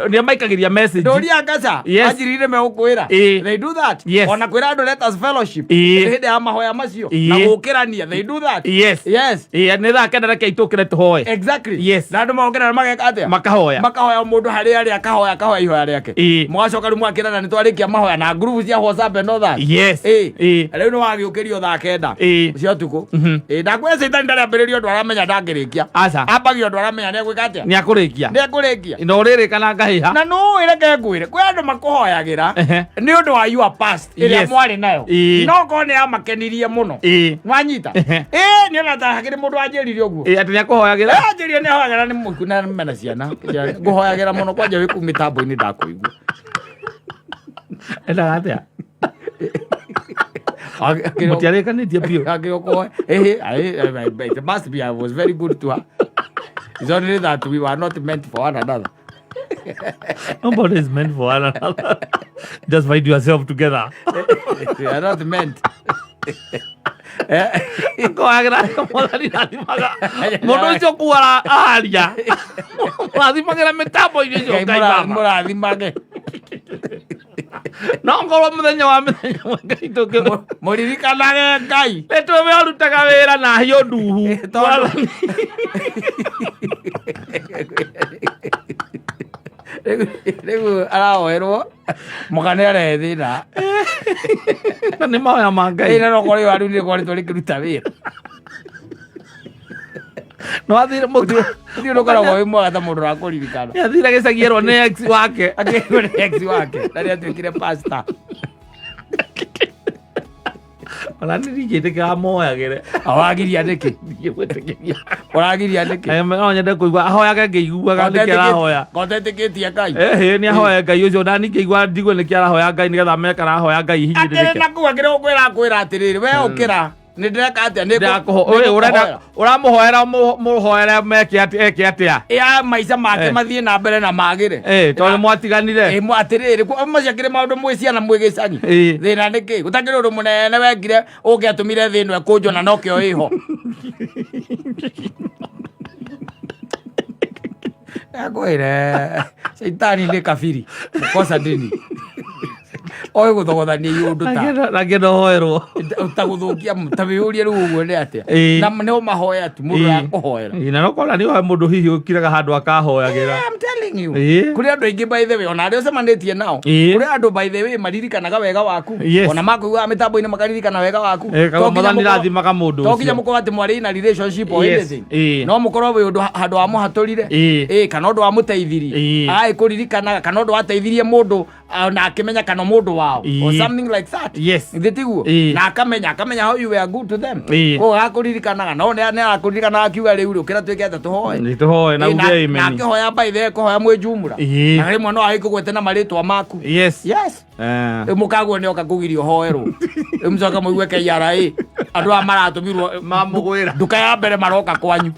Nĩ maikagĩria message. Ndũria ngaca. Yes. Anjirire megũkwĩra. Ĩĩ. They do that. Yes. Ona kwĩra andũ let us fellowship. Ĩĩ. Hĩndĩ ya mahoya macio. Ĩĩ. Na gũkĩrania. They do that. Yes. Yes. Ĩĩ nĩ thaa 9 reke itũkĩre tũhoe. Exactly. Yes. Na andũ magokĩra na mageka atĩa? Makahoya. Makahoya o mũndũ harĩa arĩ akahoya akahoya ihoya rĩake. Ĩĩ. Mũgacoka rĩu mwakĩrana nĩ twarĩkia mahoya na ngurubu cia WhatsApp and all that. Yes. Ĩĩ. Ĩĩ. Rĩu nĩ wagĩũkĩrio thaa 9. Ĩĩ. Cia ũtukũ. Ĩĩ ndakwĩra caitani ndarĩambĩrĩria ũndũ aramenya ndangĩrĩkia. Aca. Ambagia ũndũ aramenya nĩegwĩka atĩa? Nĩ akũrĩkia. Nĩekũrĩkia. Na ũrĩrĩ kana ngahĩha. Na nũĩ reke ngwĩre kwĩ andũ makũhoyagĩra Ehe. nĩ ũndũ wa your past ĩrĩa Yes. mwarĩ nayo Ĩĩ. no korwo nĩ yamakenirie mũno Ĩĩ. nwanyita Ehe. ĩĩ nĩ ona ta hakĩrĩ mũndũ wanjĩrire ũguo Ĩĩ atĩ nĩ akũhoyagĩra. anjĩrire nĩ ahoyagĩra nĩ mũku na mena ciana ngũhoyagĩra mũno kwanja wĩ kũu mĩtambo-inĩ ndakũigua Endaga atĩa? Mũtiarĩkanĩtie biũ. It must be I was very good to her. It's only that we were not meant for one another. Nobody is meant for one another. Just find yourself together. We are not meant. Akoyagĩra mwathani rathimaga mũndũ ũcio kuara aria rathimagĩra mĩtambo-inĩ ũcio Ngai Ngai baba mũrathimage. no ngorwo mũthenya wa mĩthenya ĩmwe Ngai tũkĩ Mũririkanage Ngai. nĩ tũwe ũrutaga wĩra na hiũ nduhu Tondũ- Mwathani. Rĩu arahoerwo mũka nĩ arehe thĩna. Na nĩ mahoya ma Ngai Thĩna no korwo rĩu nĩ koretwo rĩkĩruta wĩra. no athire mũtu Ũthiũ ndũkoragwo wĩ mwega ta mũndũ ũrakũririkana. nĩ athire gĩcagi erwo nĩ ex wake Akĩrwo nĩ ex wake na nĩ atuĩkire pastor. Ona nĩ ndingĩtĩkĩra moyagĩre. Awagiria nĩkĩ? Ndingĩmwĩtĩkĩria. Ũragiria nĩkĩ? No nyende kũigua ahoyage ngĩiguaga nĩkĩ arahoya. Kotetĩkĩtie Ngai. Ĩhĩ nĩ ahoya Ngai ũcio na niĩ ngĩigua njigue nĩkĩ arahoya Ngai nĩgetha amenye kana arahoya Ngai Akĩrĩ hinyĩrĩrĩke. na kũu akĩrĩ gũkwĩra akwĩra atĩrĩrĩ we ũkĩra. Nĩ ndĩreka atĩa? Nĩ Ndakũho- Ũyũ ũrenda ũramũhoera mũhoere meke atĩ eke atĩa? Ya maica make mathiĩ na mbere na magĩre. Eh, tondũ mwatiganire. Ĩ, atĩrĩrĩ maciakĩrĩ maũndũ mwĩ ciana mwĩ gĩcagi. Thĩna nĩ kĩ? Gũtakĩrĩ ũndũ mũnene wekire ũngĩatũmire thĩ ĩno ĩkũnjwo na nokĩo ĩho. Nakwĩre caitani nĩ kabiri mũkosa ndini oĩ gũthogothania iũndũ ta Nangĩenda ũhoerwo. Ta gũthũkia ta wĩyũrie rĩu ũguo nĩ atĩa. Na nĩ ũmahoya tu mũndũ akũhoera. Ĩĩ, na nokona nĩ ũhoe mũndũ hihi ũkiraga handũ akahoyagĩra. I'm telling you. Kũrĩ andũ aingĩ, by the way, ona arĩa ũcemanĩtie nao, kũrĩ andũ, by the way, maririkanaga wega waku. Ona makũiguaga mĩtambo-inĩ makaririkana wega waku. Eh, To nginya Mwathani rathimaga mũndũ to nginya ũcio. mũkorwo atĩ mwarĩ in a relationship or anything. No mũkorwo wĩ ũndũ handũ wa mũhatũrire. Ĩĩ, kana ũndũ wa mũteithirie. Agĩkũririkanaga kana ũndũ wateithirie mũndũ na akĩmenya kana mũndũ wao or something like that. Githĩ tiguo? Na akamenya how you were good to them. Koguo agakũririkanaga no nĩ arakũririkanaga akiuga rĩu rĩ ũkĩra twĩke atĩa, tũhoe. Nĩ tũhoe na Ĩĩ, uge na amen. akĩhoya, by the way, kũhoya mwĩ jumla. Na rĩmwe no agĩkũgwete na marĩtwa maku. Yes. Rĩu mũkaguo nĩ oka kũgiria ũhoerwo, rĩu mũcoka mũigue KRA andũ aya maratũmirwo Mamũgwĩra. Nduka ya mbere maroka kwanyu.